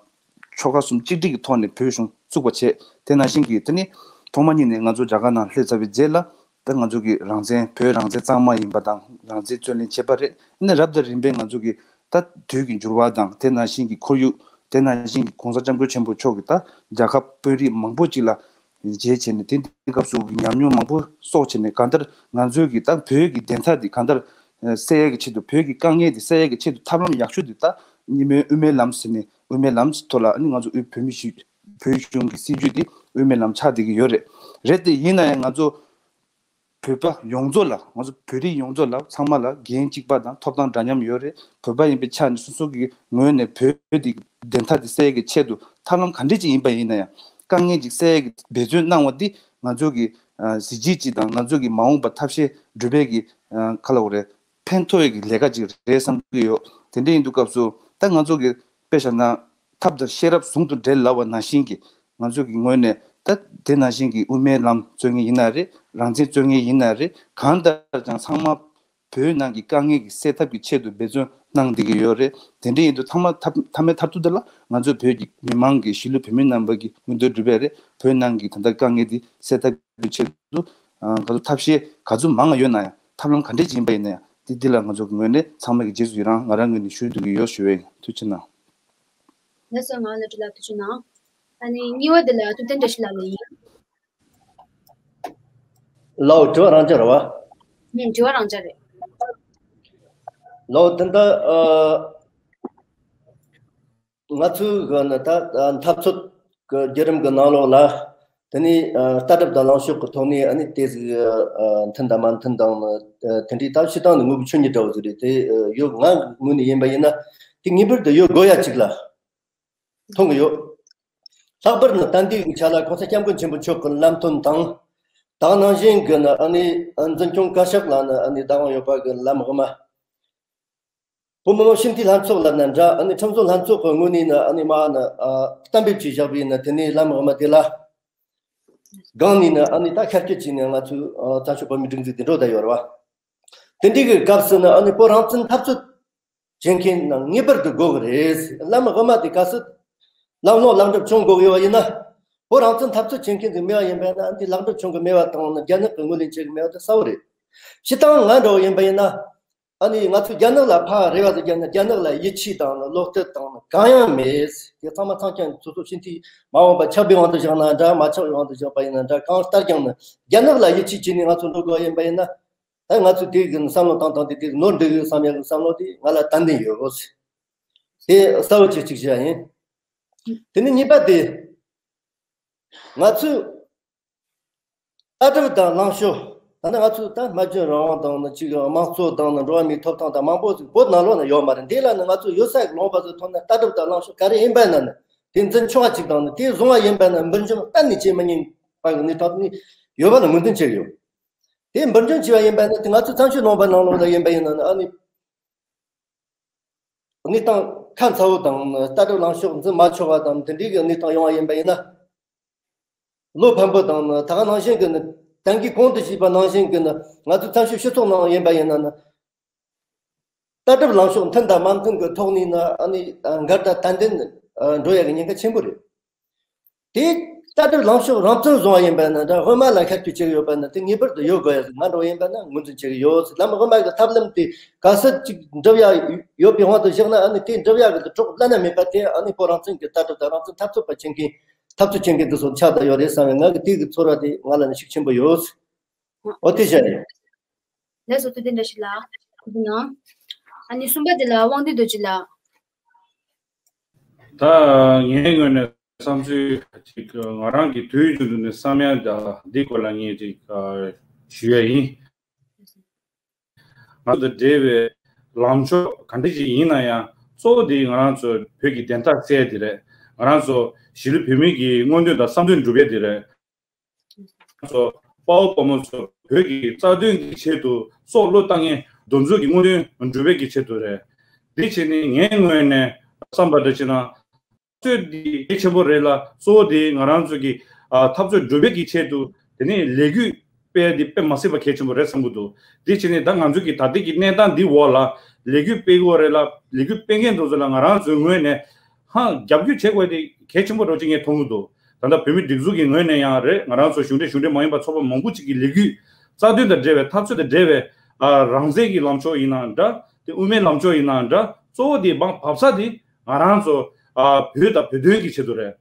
ཆོལ་ཁ་གསུམ་གཅིག་སྒྲིལ་གྱི་ཐོག་ནས་བོད་གཞུང་བཙུགས་པ་བྱས། དེ་ནང་བཞིན་གྱི་དེ་ནི་ཐོག་མ་ཉིད་ནས་ང་ཚོ་རྒྱ་གར་ནང་སླེབས་ཚར་བའི་རྗེས་ལ་ད་ང་ཚོ་གི་རང་བཙན་བོད་རང་བཙན་གཙང་མ་ཡིན་པ་དང་རང་བཙན་རྩོད་ལེན་བྱས་པ་རེད། ཨ་ནི་རབ་དང་རིམ་པས་ང་ཚོ་གི་ད་དུས་ཀྱི་འགྱུར་བ་དང་དེ་ནང་བཞིན་གྱི་ཁོར་ཡུག་དེ་ནང་བཞིན་གྱི་གོང་ས་སྐྱབས་མགོན་ཆེན་པོ་མཆོག་གིས་ད་རྒྱལ་ཁབ་དཔོན་རིགས་མང་པོ་ཅིག་ལ་མཇལ་བྱས་ནས་དེ་དུས་སྐབས་སུ་ཉམས་མྱོང་མང་པོ་གསོག་བྱས་ནས་གང་ལྟར་ང་ཚོའི་གི་ད་བོད་ཀྱི་བདེན་མཐའ་འདི་གང་ལྟར་ཨ་གསལ་ཡག་གི་ཆེད་དུ་བོད་ཀྱི་དཀའ་ངལ་འདི་སེལ་ཡག་གི་ཆེད་དུ་ཐབས་ལམ་ཡག་ཤོས་འདི་ད་གཉིས་སྨན་དབུ་མའི་ལམ་ཟེར་ནས་དབུ་མའི་ལམ་ཐོག་ལ་ཨ་ནི་ང་ཚོ་དབུས་བོད་མི་ཞིག་བོད་གཞུང་གི་སྲིད་བྱུས་འདི་དབུ་མའི་ལམ་ཆགས་བསྡད་ཀྱི་ཡོད་རེད། རེད་དེ་ཡིན་ན་ཡང་ང་ཚོ་བོད་པ་ཡོངས་རྫོགས་ལ་ང་ཚོ་བོད་རིགས་ཡོངས་རྫོགས་ལ་ཚང་མ་ལ་འགན་གཅིག་པ་དང་ཐོབ་ཐང་འདྲ་མཉམ་ཡོད་རེད། བོད་པ་ཡིན་པའི་ཆ་ནས་སོ་སོ་གི་ངོས་ནས་བོད་འདི་བདེན་མཐའ་འདི་གསལ་ཡག་གི་ཆེད་དུ་ཐབས་ལམ་ག་འདྲས་ཅིག་ཡིན་པ་ཡིན་ན་ཡང་དཀའ་ངལ་ཅིག་སེལ་ཡག་གི་འབད་བརྩོན་གནང་བ་འདི་ང་ཚོ་གི་ཨ་གཟི་བརྗིད་ཅིག་དང་ང་ཚོ་གི་མ་འོངས་པ་ཐབས་ཤེས་སྒྲུབ་པའི་གི་ཨ་ག་ལབ་དགོས་རེད། ཕན་ཐོགས་ཡག་གི་ལས་ཀ་ཅིག་རེད་བསམ་གྱི་ཡོད། དེ་འདྲ་ཡིན་དུས་སྐབས་སུ་ད་ང་ཚོ་གི་དཔེ་བཞག་ན་ཐབས་དང་ཤེས་རབ་ཟུང་དུ་འབྲེལ་ལབ་པ་ནང་བཞིན་གྱི་ང་ཚོ་གི་ངོས་ནས་ད་དེ་ནང་བཞིན་གྱི་དབུ་མའི་ལམ་རྩོད་མཁན་ཡིན་ན་རེད། རང་བཙན་རྩོད་མཁན་ཡིན་ན་རེད། གང་ལྟར་ཀྱང་ཚང་མ་བོད་ནང་གི་དཀའ་ངལ་གྱི་སེལ་ཐབས་ཀྱི་ཆེད་དུ་འབད་བརྩོན་གནང་བསྡད་ཀྱི་ཡོད་རེད། དེ་འདྲ་ཡིན་དུས་མཐའ་མ་མཐའ་མཐའ་མའི་མཐར་ཐུག་དེ་ལ་ང་ཚོ་བོད་ཀྱི་མི་མང་གི་གཞིས་ལུས་བོད་མི་རྣམ་པ་གི་མངོན་འདོད་སྒྲུབ་པ་རེད། བོད་ནང་གི་ད་ལྟ་དཀའ་ངལ་འདི་སེལ་ཐབས་ཀྱི་ཆེད་དུ་ཨ་ག་ཚོད་ཐབས་ཤེས་ག་ཚོད་མང་བ་ཡོད་ན་ཡང་ཐབས་ལམ་ག་འདྲས་ཅིག་ཡིན་པ་ཡིན་ན་ཡང་དེ་འདི་ལ་ང་ཚོ་གི་ངོས་ནས་ཚང་མ་གི་རྗེས་སུ་ཡི་རང་ང་རང་ངོས་ནས་ཞུ་འདོད་ཀྱི་ཡོད་ཞུ་བའི་ཐུགས་རྗེ་གནང་། ལགས་སོ། ངག་བློ་གྲོས་ལགས་ཐུགས་རྗེ་གནང་། ཨ་ནི་གཉིས་པ་དེ་ལ་ཐུབ་བསྟན་བཀྲ་ཤིས་ལགས་ལ་ཡིན། ལའོ་དྲི་བ་རང་འཇགས་རེད་བ། ངས་དྲི་བ་རང་འཇགས་རེད། ལའོ་དེ་འདྲ་ཨ། ང་ཚོའི་གི་ནི་ད་འཐབ་རྩོད་ཀྱི་བརྒྱུད་རིམ་གྱི་ནང་ལོགས་ལ་དེ་ནས་ལྟ་གྲུབ་དང་ལངས་ཕྱོགས་ཀྱི་ཐོག་ནས་ཨ་ནི་དེ་ཟིག་མཐུན་དང་མ་མཐུན་དང་ནི་དེ་འདྲའི་ད་སྤྱིར་བཏང་ནས་དངོས་པོའི་ཆོས་ཉིད་འདྲ་བོ་ཟིག་རེད། དེ་ཡོད། ང་ངོས་ནས་ཡིན་པ་ཡིན་ན་དེ་ངེས་པར་དུ་ཡོད་དགོས་ཡ་ཅིག་ལ་མཐོང་གི་ཡོད། ལྷག་པར་ནི་ད་ལྟའི་ཆ་ལ་གོང་ས་སྐྱབས་མགོན་ཆེན་པོ་མཆོག་གི་ལམ་སྟོན་དང་། དེ་ནང་བཞིན་གྱི་ནི་ཨ་ནི་འཛིན་སྐྱོང་བཀའ་ཤག་ལ་ནི་ཨ་ནི་བདག་དབང་ཡོད་པ་གི་ལམ་དབུ་མ། བོད་མི་མང་སྤྱི་འཐུས་ལྷན་ཚོགས་ལབ་ན་འདྲ། ཨ་ནི་ཁྲིམས་བཟོ་ལྷན་ཚོགས་ཀྱི་ངོས་ནས་ནི་ཨ་ནི་མ་ནི་ཨ་གཏན་འབེབས་བྱས་བཞག་པའི་ནི་དེ་ནས་ལམ་དབུ་མ་དེ་ལ་སྒང་ནས་ནི་ཨ་ནི་ད་ཁྱབ་སྤེལ་བྱས་ནས་ང་ཚོའི་ཨ་བཙན་བྱོལ་བོད་མིའི་སྒྲིག་འཛུགས་དེ་འགྲོ་བསྡད་ཡོད་རེད་བ། དེ་འདྲའི་གི་སྐབས་སུ་ནི་ཨ་ནི་བོད་རང་བཙན་འཐབ་རྩོད་བྱེད་མཁན་ནི་ངེས་པར་དུ་དགོས་ཀྱི་རེད། ལམ་དབུ་མ་དེ་གལ་སྲིད་ལམ་ལྷོང་ལམ་འགྲུབ་བྱུང་དགོས་ཀྱི་ཡོད་པ་ཡིན་ན། བོད་རང་བཙན་འཐབ་རྩོད་བྱེད་མཁན་ཚོས་མེད་པ་ཡིན་པ་ཡིན་ན་འདི་ལམ་འགྲུབ་བྱུང་གི་མེད་པ་དང་ནི་རྒྱ་ནག་གིས་ངོས་ལེན་བྱེད་ཀྱི་མེད་པ་དེ་གསལ་པོ་རེད། སྤྱིར་བཏང་ང་འདྲ་བོ་ཡིན་པ་ཡིན་ན། ཨ་ནི་ང་ཚོ་རྒྱ་ནག་ལ་ཕར་རེ་བ་ཟེར་རྒྱུ་ན་རྒྱ་ནག་ལ་ཡིད་ཆེས་དང་ནི་བློ་གཏད་དང་ནི་གང་ཡང་མེད། དེ་ཚང་མ་ཚང་ཀྱང་སོ་སོ་ཕྱིན་ཅི་མ་འོངས་པ་ཆགས་པའི་དབང་དུ་བཞག་ན་འདྲ། མ་ཆགས་པའི་དབང་དུ་བཞག་པ་ཡིན་ན་འདྲ། གང་ལྟར་ཀྱང་ནི་རྒྱ་ནག་ལ་ཡིད་ཆེས་བྱས་ནས་ང་ཚོ་འགྲོ་དགོས་ཡིན་པ་ཡིན་ན། ད་ང་ཚོས་དེ་གི་བསམ་བློ་བཏང་སྟངས་དེ་དེ་ནོར་འགྲིག་གི་བསམ་ཡག་གི་བསམ་བློ་དེ་ང་ལ་ཏན་ཏན་ཡོད། དེ་གསལ་བོ་ཅིག་ཅིག་བཤད་ཡིན། དེ་ནས་གཉིས་པ་དེ། ང་ཚོས་ལྟ་གྲུབ་དང་ལངས་ཕྱོགས། ད་ནི་ང་ཚོས་ད་སྨྲ་བརྗོད་རང་དབང་དང་ནི་གཅིག་དམངས་གཙོ་དང་ནི་འགྲོ་བ་མིའི་ཐོབ་ཐང་དང་མང་པོ་ཟིག་བོད་ནང་ལོགས་ན་ཡོད་མ་རེད། འདི་ལ་ནི་ང་ཚོ་ཡོད་ས་ལོངས་པ་ཚོའི་ཐོག་ནས་ལྟ་གྲུབ་དང་ལངས་ཕྱོགས་ག་རེ་ཡིན་པ་ན་ནི་དེ་འཛིན་ཆུང་བ་གཅིག་དང་ནི་དེ་བཟུང་བ་ཡིན་པ་ན་འབུར་འཇོམས་གཏན་ནས་བྱེད་མི་ཉན་པ་གི་གནས་སྟངས་ནི་ཡོད་པ་ལ་ངོས་འཛིན་བྱེད་ཀྱི་ཡོད། དེ་འབུར་འཇོམས་བྱས་པ་ཡིན་པ་ན་དེ་ང་ཚོ་བཙན་བྱོལ་ནང་པ་ནང་ལོགས་ལ་ཡིན་པ་ཡིན་ན་ནི་ཨ་ནི། གནས་སྟངས་ཁ་མཚར་བོ་དང་ལྟ་གྲུབ་ལངས་ཕྱོགས་འཛིན་མ་ཆོག་པ་དང་དེ་འདྲའི་གི་གནས་སྟངས་ཡོང་བ་ཡིན་པ་ཡིན་ན། བློ་ཕམ་པོ་དང་ད་ག་ནང་བཞིན་གི་ནི་ད་གིན་གོང་དུ་ཞུས་པ་ནང་བཞིན་གི་ནི་ང་ཚོ་བཙན་བྱོལ་སྤྱི་ཚོགས་ནང་ཡིན་པ་ཡིན་ན་ནི། ལྟ་གྲུབ་ལངས་ཕྱོགས་མཐུན་དང་མ་མཐུན་གི་ཐོག་ནས་ནི་ཨ་ནི་འགལ་ཟླ་ཏན་ཏན་འགྲོ་ཡ་གི་ཉེན་ཁ་ཆེན་པོ་རེད། དེ་ལྟ་གྲུབ་ལངས་ཕྱོགས་རང་བཙན་བཟུང་བ་ཡིན་པ་ན་འདྲ། སྔོན་མ་ལ་ཁ་གཏད་བྱེད་ཀྱི་ཡོད་པ་ན་དེ་ངེས་པར་དུ་ཡོད་དགོས་ཡ་ཟིག་ང་འདྲ་བོ་ཡིན་པ་ན་ངོས་འཛིན་བྱེད་ཀྱི་ཡོད་ཟེར། ལམ་སྔོན་མ་གི་ཐབས་ལམ་དེ་ག་ས་ཅིག་འགྲུབ་ཡ་ཡོད་པའི་དབང་དུ་བཞག་ན་ཨ་ནི་དེ་འགྲུབ་ཡ་གི་གྲོགས་བླ་ན་མེད་པ་དེ་ཨ་ནི་བོད་རང་བཙན་གྱི་ལྟ་གྲུབ་དང་རང་བཙན་འཐབ་རྩོད་པ་བྱེད་མཁན་འཐབ་རྩོད་བྱེད་མཁན་དེ་ཚོ་ཆགས་བསྡད་ཡོད་རེད་བསམ་པའི་ང་གི་དེ་གི་ཚོར་བ་དེ་ང་ལ་ནི་ཤུགས་ཆེན་པོ་ཡོད། འོ་དེ་བཞག་ཡོད། ལགས་སོ། ཐུགས་རྗེ་ཆེ་ལགས། ཐུགས་རྗེ་གནང་། ཨ་ནི་གསུམ་པ་དེ་ལ་དབང་འདུས་རྡོ་རྗེ་ལགས། ད་ངའི་ངོས་ནས་བསམ་ཚུལ་ཅིག་ང་རང་གི་དུས་རྒྱུན་དུ་ནས་བསམ་ཡ་ད་འདི་སྐོར་ལ་ངས་ཅིག་ཞུ་ཡ་ཡིན། ང་ཚོ་དང་འབྲེལ་བའི་ལངས་ཕྱོགས་ག་འདྲ་ཞིག་ཡིན་ན་ཡང་གཙོ་བོ་དེ་ང་རང་ཚོ་བོད་ཀྱི་བདེན་མཐའ་གསལ་དེ་རེད། ང་རང་ཚོ་གཞིས་ལུས་བོད་མི་གི་མངོན་འདོད་དང་བསམ་འདུན་སྒྲུབ་ཡ་དེ་རེད། ཚོ་དཔའ་བོ་དཔའ་མོ་ཚོ་བོད་ཀྱི་རྩ་དོན་གྱི་ཆེད་དུ་སྲོག་བློས་བཏང་མཁན་དེ་ཚོ་གི་མངོན་འདོད་འགྲུབ་པའི་གི་ཆེད་དུ་རེད། འདི་བྱས་ནས་ངའི་ངོས་ནས་བསམ་པ་འདྲ་བྱས་ན་འཐབ་རྩོད་འདི་གལ་ཆེན་པོ་རེད་ལ། གཙོ་བོ་དེ་ང་རང་ཚོ་གི་ཨ་འཐབ་རྩོད་འགྲུབ་པའི་གི་ཆེད་དུ་དེ་ནས་ལས་འགུལ་སྤེལ་འདི་དཔེ་མ་སྲིད་པ་གལ་ཆེན་པོ་རེད་བསམ་གྱི་འདུག་འདི་བྱས་ནས་ད་ང་ཚོ་གི་ད་ལྟའི་གི་གནས་སྟངས་འདི་འོག་ལ་ལས་འགུལ་སྤེལ་དགོས་རེད་ལ། ལས་འགུལ་སྤེལ་མཁན་དེ་ཚོ་ལ་ང་རང་ཚོའི་ངོས་ནས་ཧང་རྒྱབ་སྐྱོར་བྱེད་དགོས་དེ་གལ་ཆེན་པོ་རེད་ཅེས་ངས་མཐོང་གི་འདུག་ད་ལྟ་བོད་མི་སྒྲིག་འཛུགས་ཀྱི་ངོས་ནས་ཡང་རེད། ང་རང་ཚོ་གཞུང་འབྲེལ་གཞུང་འབྲེལ་མ་ཡིན་པ་ཚོགས་པ་མང་པོ་ཅིག་གི་ལས་འགུལ་རྩ་དོན་དང་འབྲེལ་བའི་འཐབ་རྩོད་དང་འབྲེལ་བའི་ཨ་རང་བཙན་གྱི་ལངས་ཕྱོགས་ཡིན་ནའང་འདྲ། དེ་དབུ་མའི་ལངས་ཕྱོགས་ཡིན་ནའང་འདྲ། གཙོ་བོ་དེ་འབངས་བབས་ས་དེ་ང་རང་ཚོ་ཨ་བོད་དང་བོད་དོན་གྱི་ཆེད་དུ་རེད།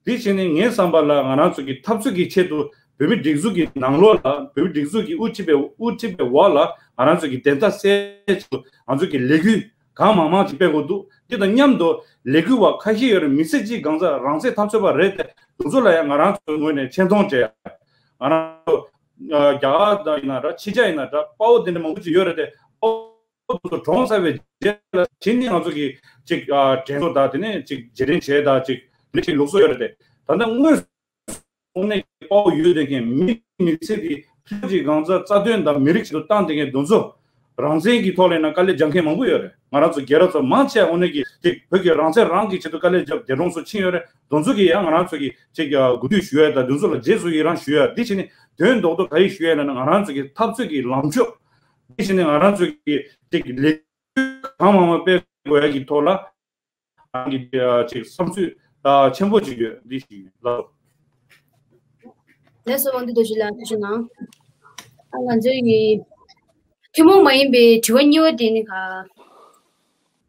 དེ་བྱས་ནས་ངའི་བསམ་པ་ལ་ང་རང་ཚོ་གི་འཐབ་རྩོད་ཀྱི་ཆེད་དུ་བོད་མི་སྒྲིག་འཛུགས་ཀྱི་ནང་ལོགས་ལ་བོད་མི་སྒྲིག་འཛུགས་ཀྱི་དབུ་ཁྲིད་པའི་དབུ་ཁྲིད་པའི་འོག་ལ་ང་རང་ཚོ་གི་བདེན་མཐའ་གསལ་ཆེད་དུ་ང་ཚོ་གི་ལས་འགུལ་གང་མང་མང་ཅིག་སྤེལ་དགོས་འདུག་དེ་དང་མཉམ་དུ་ལས་འགུལ་བ་ཁ་ཤས་ཡོད་རེད། མི་ཚེ་གཅིག་གང་ཚ་རང་བཙན་འཐབ་རྩོད་པ་རེད་དེ་དེ་ཚོ་ལ་ཡང་ང་རང་ཚོའི་ངོས་ནས་ཆེ་མཐོང་སྤྲད། ང་རང་ཚོ་རྒྱ་གར་དང་ཡིན་ན་འདྲ། ཕྱི་རྒྱལ་ཡིན་ན་འདྲ། དཔའ་བོ་དེ་འདྲ་མང་པོ་ཅིག་ཡོད་རེད་དེ། དེ་ཚོ་གྲོངས་ཚར་བའི་རྗེས་ལ་གཞི་ནས་ང་ཚོ་གིས་ཅིག་ཨ་དྲན་གསོ་དང་དེ་ནས་ཅིག་རྗེས་དྲན་བྱས་དང་ཅིག་དེ་འདྲ་ཅིག་ལུགས་སྲོལ་ཡོད་རེད་དེ། ད་ལྟ་དངོས་སུ་དངོས་གནས་ཀྱི་དཔའ་བོ་ཡོད་བསྡད་མཁན་མི་མི་ཚེ་འདི་ཕུད་ཅིག་གང་ཚ་རྩ་དོན་དང་མི་རིགས་ཆེད་དུ་བཏང་བསྡད་མཁན་དེ་ཚོ་རང་བཙན་གྱི་ཐོག་ལ་ཡིན་ན་དཀའ་ལས་རྒྱག་མཁན་མང་པོ་ཡོད་རེད། ང་རང་ཚོ་རྒན་རབས་ཚོ་མང་ཆེ་དངོས་གནས་ཀྱི་ཅིག་བོད་ཀྱི་རང་བཙན་རང་གི་ཆེད་དུ་དཀའ་ལས་རྒྱབ་འདས་གྲོངས་སུ་ཕྱིན་ཡོད་རེད། དེ་ཚོ་གིས་ཡང་ང་རང་ཚོ་གི་ཅིག་གུས་འདུད་ཞུ་ཡ་དང་དེ་ཚོ་ལ་རྗེས་སུ་ཡི་རང་ཞུ་ཡ། དེ་བྱས་ནས་དོན་རྡོག་རྡོག་ག་རེ་ཞུ་ཡ་ལབ་ན་ང་རང་ཚོ་གི་འཐབ་རྩོད་ཀྱི་ལངས་ཕྱོགས། དེ་བྱས་ནས་ང་རང་ཚོ་གི་ཅིག་ལས་འགུལ་གང་མང་མང་སྤེལ་དགོས་ཡ་གི་ཐོག་ལ་རང་གི་ཅིག་བསམ་ཚུལ་ཆེན་པོ་ཅིག་ཡོད། འདི་ཞིག་ལ། ལགས་སོ། དབང་འདུས་རྡོ་རྗེ་ལགས་ཐུགས་རྗེ་གནང་། ཨ་ང་ཚོའི་ཐུན་མོང་མ་ཡིན་པའི་དྲི་བ་གཉིས་པ་དེ་ནི་ག་ངག་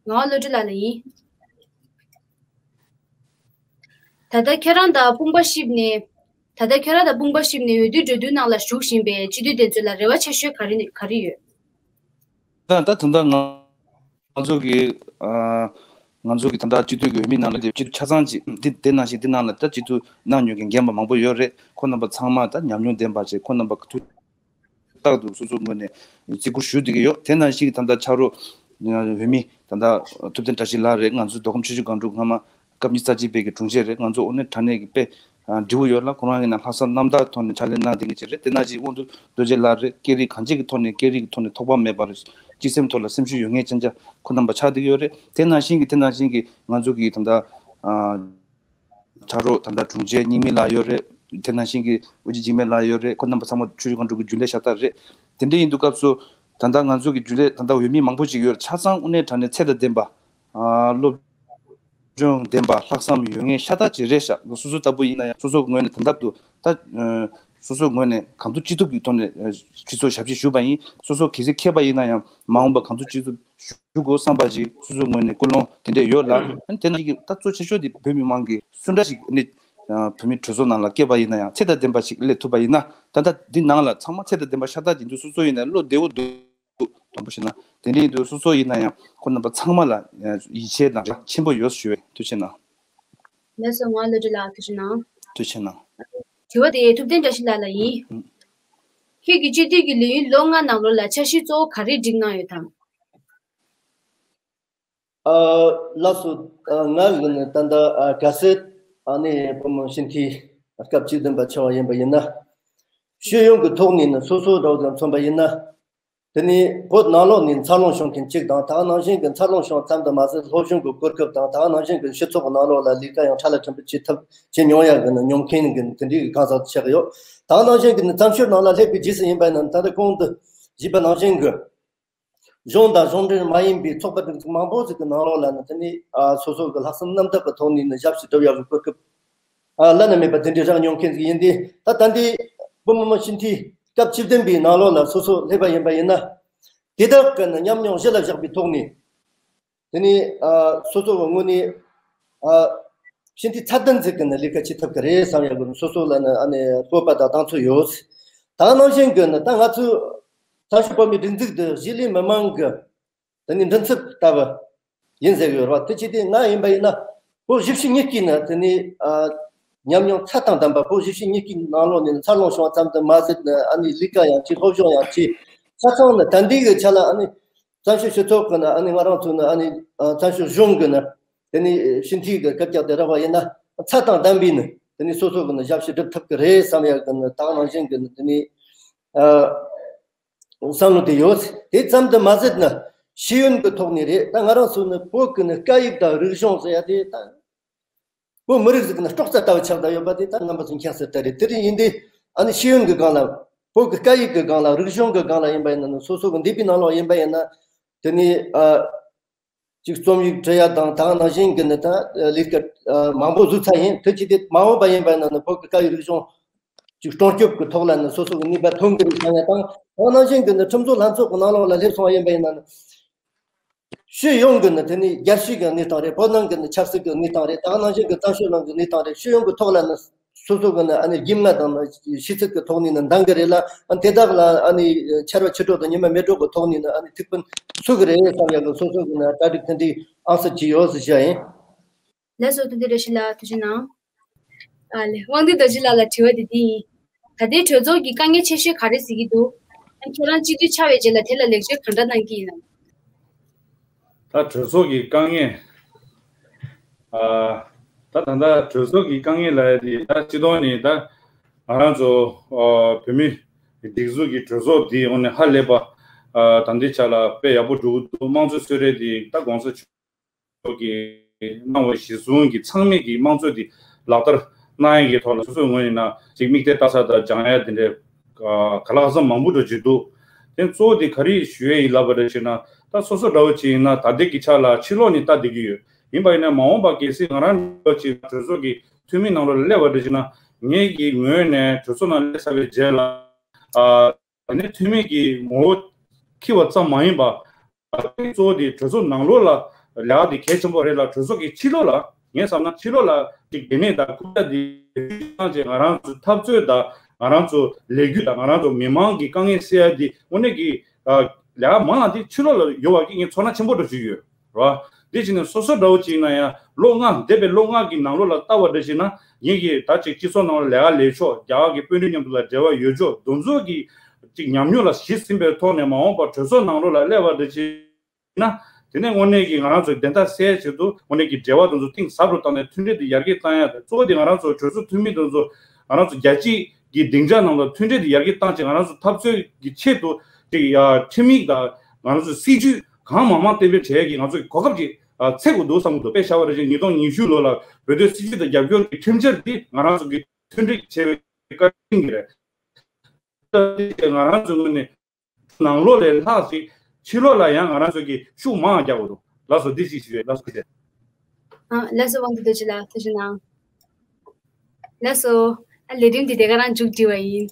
དབང་བློ་གྲོས་ལགས་ལ་ཡིན། ད་ལྟ་ཁྱེད་རང་དང་དཔུང་པ་བཤིབས་ནས། ད་ལྟ་ཁྱེད་རང་དང་དཔུང་པ་བཤིབས་ནས་འོས་བསྡུའི་འགྲོ་སྟངས་ནང་ལ་ཞུགས་བཞིན་པའི་སྤྱི་འཐུས་དེ་ཚོ་ལ་རེ་བ་ཆེ་ཤོས་ག་རེ་ནས་ག་རེ་ཡོད། ད་ད་ད་ལྟ་ང་ང་ཚོ་གི་ཨ་ང་ཚོ་གི་ད་ལྟ་སྤྱི་འཐུས་ཀྱི་འོས་མི་ནང་ལ་སྤྱི་འཐུས་ཆ་ཚང་ཅིག་འདི་དེ་ནང་བཞིན་འདི་ནང་ལ་ད་སྤྱི་འཐུས་གནང་མྱོང་མཁན་རྒན་པ་མང་པོ་ཡོད་རེད། ཁོང་རྣམ་པ་ཚང་མ་ད་ཉམས་མྱོང་ལྡན་པ་ཅིག་ཁོང་རྣམ་པ་ཐུགས་རྟག་ཏུ་སོ་སོ་ངོས་ནས་བརྩི་བཀུར་ཞུ་བསྡད་ཀྱི་ཡོད། དེ་ནང་བཞིན་གྱི་ད་ལྟ་ཕྱག་རོགས་འོས་མི་ད་ལྟ་ཐུབ་བསྟན་བཀྲ་ཤིས་ལགས་རེད། ང་ཚོའི་མདོ་ཁམས་ཆུ་བཞི་སྒང་དྲུག་སྔ་མ་སྐབས་ཉི་ཤུ་རྩ་གཅིག་པའི་གི་དྲུང་ཆེ་རེད། ང་ཚོ་དངོས་གནས་དྲང་གནས་ཀྱི་དཔེ་འབྲས་བུ་ཡོད་ལ། ཁོ་རང་ཡིན་ན་ལྷག་བསམ་རྣམ་དག་ཐོག་ནས་ཕྱག་ལས་གནང་བསྡད་མཁན་ཅིག་རེད། དེ་ནང་བཞིན་དབང་འདུས་རྡོ་རྗེ་ལགས་རེད། སྐད་རིགས་གང་ཅིའི་གི་ཐོག་ནས་སྐད་རིགས་ཀྱི་ཐོག་ནས་ཐོགས་པ་མེད་པར་སྤྱི་སེམས་ཐོག་ལ་སེམས་ཤུགས་ཡོད་མཁན་ཅན་ཅིག་ཁོ་རྣམ་པ་ཆགས་བསྡད་ཀྱི་ཡོད་རེད། དེ་ནང་བཞིན་གྱི་དེ་ནང་བཞིན་གྱི་ང་ཚོ་གི་ད་ལྟ་ཕྱག་རོགས་ད་ལྟ་དྲུང་ཆེ་རྙིང་མི་ལགས་ཡོད་རེད། དེ་ནང་བཞིན་གྱི་དབུ་ཁྲིད་འཇིགས་མེད་ལགས་ཡོད་རེད། ཁོ་རྣམ་པ་ཚང་མ་ཆུ་བཞི་སྒང་དྲུག་གི་རྒྱུན་ལས་ཤ་སྟག་རེད། དེ་འདྲ་ཡིན་དུས་སྐབས་སུ་ད་ལྟ་ང་ཚོ་གི་རྒྱུན་ལས་ད་ལྟ་འོས་མི་མང་པོ་ཞིག་ཡོད་རེད། ཆ་ཚང་དངོས་གནས་དྲང་གནས་ཚད་དང་ལྡན་པ། ཨ་སློབ་སྦྱོང་ལྡན་པ་ལྷག་བསམ་ཡོད་མཁན་ཤ་སྟག་ཅིག་རེད་ཤག་སོ་སོ་ལྟ་བུ་ཡིན་ན་ཡང་སོ་སོ་ངོས་ནས་དེང་སྐབས་དུ་ད་ སོ་སོའི་ངོས་ནས་གང་ཐུབ་ཅི་ཐུབ་ཀྱི་ཐོག་ནས་ཨ་སྤྱི་ཚོགས་ཞབས་ཕྱི་ཞུས་པ་ཡིན། སོ་སོ་གལ་སྲིད་མཁས་པ་ཡིན་ན་ཡང་མ་འོངས་པ་གང་ཐུབ་ཅི་ཐུབ་ཞུ་དགོས་བསམ་པ་ཞིག་སོ་སོའི་ངོས་ནས་ཀུན་སློང་དེ་འདྲས་ཡོད་ལ། ཨ་ནི་དེ་ནང་གི་ད་གཙོ་ཆེ་ཤོས་དེ་བོད་མི་མང་གི་སུ་འདྲ་ཞིག་ནི་ཨ་བོད་མི་གྲོས་ཚོགས་ནང་ལ་སྐྱེས་པ་ཡིན་ན་ཡང་ཚད་དང་ལྡན་པ་ཞིག་སླེབས་ཐུབ་པ་ཡིན་ན། ད་ལྟ་འདི་ནང་ལ་ཚང་མ་ཚད་དང་ལྡན་པ་ཤ་སྟག་ཅིག་འདུག་སོ་སོ་ཡིན་ན་བློ་བདེ་བོ་འདུག་དང་པོ་བྱས་ན། དེ་འདྲ་ཡིན་དུས་སོ་སོ་ཡིན་ན་ཡང་ཁོང་རྣམ་པ་ཚང་མ་ལ་ཡིད་ཆེས་དང་རེ་བ་ཆེན་པོ་ཡོད་ཞུ་བའི་ཐུགས་ཆེ་གནང་། ལགས་སོ། ང་བློ་གྲོས་ལགས་ཐུགས་ཆེ་གནང་། ཐུགས་ཆེ་གནང་། དྲི་བ་དེ་ཐུབ་བསྟན་བཀྲ་ཤིས་ལགས་ལ་ཡིན། ཨུ། ཁྱེད་ཀྱི་སྤྱི་འཐུས་ཀྱི་ལས་ཡུན་ལོ་ལྔ་ནང་ལོགས་ལ་འཆར་གཞི་གཙོ་བོ་ག་རེ་བསྒྲིགས་གནང་ཡོད་དམ། ཨ། ལགས་སོ། ཨ། ང་གི་ནི་ད་ལྟ་ཨ་གལ་སྲིད་ཨ་ནི་བུ་མོ་ཤིན་ཐི་སྐབས་བཅུ་བདུན་པ་ཆགས་པ་ཡིན་པ་ཡིན་ན། སྤྱི་ཡོངས་ཀྱི་ཐོག་ནས་ནི་སོ་སོ་འདྲ་བོ་དང་མཚོན་པ་ཡིན་ན། དེ་ནི་བོད་ནང་ལོགས་ནས་འཚར་ལོངས་བྱུང་མཁན་གཅིག་དང་། ད་ག་ནང་བཞིན་གྱི་འཚར་ལོངས་བྱུང་ཙམ་དུ་མ་ཟད་སློབ་སྦྱོང་གི་གོ་སྐབས་དང་། ད་ག་ནང་བཞིན་གྱི་སྤྱི་ཚོགས་ཀྱི་ནང་ལོགས་ལ་ལས་ཀ་ཡང་ཕྲ་ལ་ཕྲན་བུ་བྱེད་ཐབས་བྱེད་མྱོང་ཡ་གི་ནི་མྱོང་མཁན་གྱི་དེ་འདྲའི་གང་ཟག་ཆགས་ཀྱི་ཡོད། ད་ག་ནང་བཞིན་གྱི་ནི་བཙན་བྱོལ་ནང་ལ་སླེབས་པའི་རྗེས་སུ་ཡིན་པ་ཡིན་ན། ད་ལྟ་གོང་དུ་ཞུས་པ་ནང་བཞིན་གྱི། གཞུང་དང་གཞུང་འབྲེལ་མ་ཡིན་པའི་ཚོགས་པ་སྒྲིག་འཛུགས་མང་པོ་ཞིག་གི་ནང་ལོགས་ལ་ནི་དེ་ནི་ཨ་སོ་སོ་གི་ལྷག་བསམ་རྣམ་དག་གི་ཐོག་ནས་ནི་ཞབས་ཕྱི་སྒྲུབ་ཡག་གི་གོ་སྐབས་ཨ་བླ་ན་མེད་པ་དེ་འདྲའི་རག་མྱོང་མཁན་ཞིག་ཡིན་ཏེ། ད་ད་ལྟའི་བུ་མོ་མོ་ཤིན་ཐི་སྐབས་བཅུ་བདུན་པའི་ནང་ལོགས་ལ་སོ་སོ་སླེབས་པ་ཡིན་པ་ཡིན་ན། དེ་དག་གི་ནི་ཉམས་མྱོང་གཞི་ལ་བཞག་པའི་ཐོག་ནས། དེ་ནི་ཨ་སོ་སོ་གི་ངོས་ནས་ཨ་ཤིན་ཏུ་ཚད་ལྡན་ཅིག་གི་ནི་ལས་ཀ་བྱེད་ཐུབ་ཀྱི་རེད་བསམ་ཡག་གི་སོ་སོ་ལ་ནི་ཨ་ནི་སྤོབས་པ་དང་གདེང་ཚོད་ཡོད། ད་ག་ནང་བཞིན་གྱི་ནི་ད་ང་ཚོའི་བཙན་བྱོལ་བོད་མིའི་སྒྲིག་འཛུགས་འདི་གཞིས་ལུས་མི་མང་གི་དེ་ནི་མགྲིན་ཚབ་ལྟ་བུ་ཡིན་ཟེར་གྱི་ཡོད་རེད་བ། དེ་བྱས་ཏེ་ང་ཡིན་པ་ཡིན་ན་བོད་གཞིས་བྱེས་གཉིས་ཀྱི་ནི་དེ་ནི་ཨ་ཉམས་མྱོང་ཚད་དང་ལྡན་པ། བོད་གཞིས་བྱེས་གཉིས་ཀྱི་ནང་ལོགས་ནས་འཚར་ལོངས་བྱུང་བ་ཙམ་དུ་མ་ཟད་ནི་ཨ་ནི་ལས་ཀ་ཡང་བྱེད། སློབ་སྦྱོང་ཡང་བྱེད། ཆ་ཚང་ནི་ད་ལྟའི་གི་ཆ་ལ་ཨ་ནི་བཙན་བྱོལ་སྤྱི་ཚོགས་ཀྱི་ནི་ཨ་ནི་ང་རང་ཚོ་ནི་ཨ་ནི་ཨ་བཙན་བྱོལ་གཞུང་གི་ནི་དེ་ནི་ཤིན་ཐི་གི་སྐད་ཆ་དེ་རག་པ་ཡིན་ན། ཚད་དང་ལྡན་པའི་ནི་དེ་ནི་སོ་སོ་གི་ནི་ཞབས་ཕྱི་སྒྲུབ་ཐུབ་ཀྱི་རེད་བསམ་ཡག་གི་ནི་ད་ག་ནང་བཞིན་གི་ནི་དེ་ནི་ཨ་བསམ་བློ་དེ་ཡོད། དེ་ཙམ་དུ་མ་ཟད་ནི་ཤེས་ཡོན་གི་ཐོག་ནས་རེད། ད་ང་རང་ཚོ་ནི་བོད་གི་ནི་སྐད་ཡིག་དང་རིག་གཞུང་ཟེར་ཡ་དེ་ད་བོད་མི་རིགས་ཟིག་གི་ནི་སྲོག་རྩ་ལྟ་བུ་ཆགས་བསྡད་ཡོད་པ་དེ་ད་རྣམ་པ་ཚོ་མཁྱེན་གསལ་ལྟར་རེད། དེ་རིང་ཡིན་དུས་ཨ་ནི་ཤེས་ཡོན་གི་སྒང་ལ། བོད་གི་སྐད་ཡིག་གི་སྒང་ལ། རིག་གཞུང་གི་སྒང་ལ་ཡིན་པ་ཡིན་ན་ནི་སོ་སོ་གི་འདས་པའི་ནང་ལོགས་ཡིན་པ་ཡིན་ན། དེ་ནི་ཨ་ཅིག་རྩོམ་ཡིག་འབྲི་ཡ་དང་། ད་ག་ནང་བཞིན་གྱི་ནི་ད་ལས་ཀ་ཨ་མང་པོ་བཟོས་ཚར་ཡིན། དེ་བྱས་ཏེ་མ་འོངས་པ་ཡིན་པ་ཡིན་ན་ནི་བོད་ཀྱི་སྐད་ཡིག་རིག་གཞུང་ཅིག་སྲུང་སྐྱོབ་ཀྱི་ཐོག་ལ་ནི་སོ་སོ་གི་ནུས་པ་ཐོན་གྱི་རེད་བསམ་ཡ་དང་། ད་ག་ནང་བཞིན་གྱི་ནི་ཁྲིམས་བཟོ་ལྷན་ཚོགས་ཀྱི་ནང་ལོགས་ལ་སླེབས་སོང་བ་ཡིན་པ་ཡིན་ན་ནི། སྤྱི་ཡོངས་ཀྱི་ནི་དེ་ནི་རྒྱལ་སྤྱི་གི་གནས་སྟངས་རེད། བོད་ནང་གི་ནི་ཆབ་སྲིད་ཀྱི་གནས་སྟངས་རེད། ད་ག་ནང་བཞིན་གྱི་བཙན་བྱོལ་ནང་གི་གནས་སྟངས་རེད། སྤྱི་ཡོངས་ཀྱི་ཐོག་ལ་ནི་སོ་སོ་གི་ནི་ཨ་ནི་རྒྱུས་མངའ་དང་ནི་ཤེས་ཚད་ཀྱི་ཐོག་ནས་ནི་འདང་གི་རེད་ལ། ཨ་ནི་དེ་དག་ལ་ཨ་ནི་ཆར་པ་ཆུ་དྲོད་དང་ཉི་མ་མེ་དྲོད་ཀྱི་ཐོག་ནས་ནི་ཨ་ནི་ཐུགས་ཕན་གསོས་ཀྱི་རེད་བསམ་ཡག་གི་སོ་སོ་གི་ནི་གྲ་སྒྲིག་དེ་འདྲའི་ཨང་གསར་གྱི་ཡོད་ཟེར་བཤད་ཡིན། ལགས་སོ། ཐུབ་བསྟན་བཀྲ་ཤིས་ལགས་ཐུགས་རྗེ་གནང་། ཨ་ལེ། དབང་འདུས་རྡོ་རྗེ་ལགས་ལ་དྲི་བ་དེ་འདི་ཡིན། ད་ལྟའི་གྲོས་ཚོགས་ཀྱི་དཀའ་ངལ་ཆེ་ཤོས་ག་རེ་གཟིགས་ཀྱི་འདུག་ཨ་ཁྱེད་རང་སྤྱི་འཐུས་ཆགས་པའི་རྗེས་ལ་དེ་ལ་ལེགས་བཅོས་ག་འདྲ་གནང་གི་ཡིན་ནམ། ད་གྲོས་ཚོགས་ཀྱི་དཀའ་ངལ། ཨ། ད་ད་ལྟ་གྲོས་ཚོགས་ཀྱི་དཀའ་ངལ་ལབ་ཡ་དེ་ད་སྤྱི་ཐོག་ནས་ད་ང་རང་ཚོ་ཨ་བོད་མི་སྒྲིག་འཛུགས་ཀྱི་གྲོས་ཚོགས་འདི་དངོས་གནས་ཧ་ལས་པ་ཨ་ད་ལྟའི་ཆ་ལ་དཔེ་ཡག་པོ་འགྲོ་གི་འདུག་དམངས་གཙོའི་གསོལ་རས་འདི་ད་གོང་ས་མཆོག་གིས་གནང་བའི་གཞི་བཟུང་གི་ཚང་མས་ཀྱི་དམངས་གཙོ་འདི་ལག་བསྟར་གནང་ཡས་ཀྱི་ཐོག་ལ་སོ་སོའི་ངོས་ནས་ན་ཅིག་དམིགས་གཏད་ལྟ་ས་དང་སྦྱང་ཡ་དེ་འདྲའི་ག་ལ་ག་ས་མང་པོ་འགྲོ་བྱེད་འདུག་དེ་གཙོ་བོ་དེ་ག་རེ་ཞུ་ཡས་ཡིན་ལབ་པ་རེད་ཅེ་ན། ད་སོ་སོ་འདྲ་བོ་ཅིག་ཡིན་ན་ད་ལྟའི་གི་ཆ་ལ་ཕྱི་ལོགས་ནས་ལྟ་བསྡད་ཀྱི་ཡོད། ཡིན་པ་ཡིན་ན་མ་འོངས་པ་གལ་སྲིད་ང་རང་འདྲ་བོ་ཅིག་གྲོས་ཚོགས་ཀྱི་འཐུས་མི་ནང་ལོགས་ལ་སླེབས་པ་རེད་ཅེ་ན། ངེད་ཀྱི་ངོས་ནས་གྲོས་ཚོགས་ནང་སླེབས་ཚར་བའི་རྗེས་ལ་ཨ། དེ་ནས་འཐུས་མི་གི་ངོ་བོ་འཁྱེར་བ་ཙམ་མ་ཡིན་པ། གཙོ་བོ་དེ་གྲོས་ཚོགས་ནང་ལོགས་ལ་ལས་ཀ་དེ་གལ་ཆེན་པོ་རེད་ལ། གྲོས་ཚོགས་ཀྱི་ཕྱི་ལོགས་ལ་ངས་བསམ་ན་ཕྱི་ལོགས་ལ་ཅིག་ལྟེ་གནས་དང་རྐུབ་བཀྱག་དེ་བཏང་བྱས་ང་རང་ཚོའི་འཐབ་རྩོད་དང་ང་རང་ཚོ་ལས་འགུལ་དང་ང་རང་ཚོ་མི་མང་གི་དཀའ་ངལ་སེལ་ཡ་དེ་དངོས་གནས་ཀྱི་ལས་ཀ་མང་བ་དེ་ཕྱི་ལོགས་ལ་ཡོད་པ་གི་ངས་ཚོར་སྣང་ཆེན་པོ་འདྲ་ཞིག་ཡོད། རེད་བ། དེ་བྱས་ནས་སོ་སོ་འདྲ་བོ་ཅིག་ཡིན་ན་ཡང་ལོ་ལྔ་འདས་པའི་ལོ་ལྔ་གི་ནང་ལོགས་ལ་ལྟ་བ་འདྲ་ཞིག་ན་ངེད་ཀྱིས་ད་ཅིག་སྤྱི་ཚོགས་ནང་ལ་ལས་ཀ་ལས་ཕྱོགས། རྒྱ་གར་གྱི་དཔོན་རིགས་མཉམ་དུ་ལ་འབྲེལ་བ་ཡོད་ཕྱོགས། དེ་ཚོ་གི་ཅིག་ཉམས་མྱོང་ལ་གཞི་ཟིན་པའི་ཐོག་ནས་མ་འོངས་པར་གྲོས་ཚོགས་ནང་ལོགས་ལ་སླེབས་པ་འདྲ་ཞིག་ན། དེ་ནས་དངོས་གནས་ཀྱི་ང་རང་ཚོའི་བདེན་མཐའ་གསལ་ཆེད་དུ་དངོས་གནས་ཀྱི་འབྲེལ་བ་དེ་ཚོ་གཏིང་ཟབ་རུ་བཏང་ནས་མཐུན་སྒྲིལ་དེ་ཡར་རྒྱས་བཏང་ཡ་དང་། གཙོ་བོ་དེ་ང་རང་ཚོ་གྲོས་ཚོགས་འཐུས་མི་དེ་ཚོ་ང་རང་ཚོ་རྒྱལ་སྤྱི་གི་སྡིངས་ཆ་ནང་ལ་མཐུན་སྒྲིལ་དེ་ཡར་རྒྱས་བཏང་བྱས་ང་རང་ཚོ་འཐབ་རྩོད་ཀྱི་ཆེད་དུ་ཅིག་ཡ་ཁྲིམས་ཡིག་དང་ང་རང་ཚོའི་སྲིད་ཇུས་གང་མང་མང་གཏན་འབེབས་བྱེད་ཡས་ཀྱི་ང་ཚོ་གི་གོ་སྐབས་ཅིག་ཨ་འཚོལ་དགོས་འདུག་བསམ་གྱི་འདུག་དཔེ་བཞག་པ་རེད་ཅེ་ན་ཉིས་སྟོང་ཉི་ཤུ་ལོ་ལ་བོད་དོན་སྲིད་ཇུས་དང་རྒྱབ་སྐྱོར་གྱི་ཁྲིམས་འཆར་འདི་ང་རང་ཚོ་གི་མཐུན་སྒྲིལ་བྱེད་པའི་བཀའ་དྲིན་གྱི་རེད། ད་འདི་ང་རང་ཚོའི་ངོས་ནས་ནང་ལོགས་ལས་ལྷག་ཅིག་ཕྱི་ལོགས་ལ་ཡང་ང་རང་ཚོ་གི་ཤུགས་མང་རྒྱག་དགོས་འདུག་ལགས་སོ། འདི་ཅིག་ཞུ་ཡས། ལགས་སོ། ཨ། ལགས་སོ། དབང་འདུས་རྡོ་རྗེ་ལགས་ཐུགས་རྗེ་གནང་། ལགས་སོ། ཨ་ལས་རིམ་འདི་དེ་ག་རང་མཇུག་སྒྲིལ་བ་ཡིན།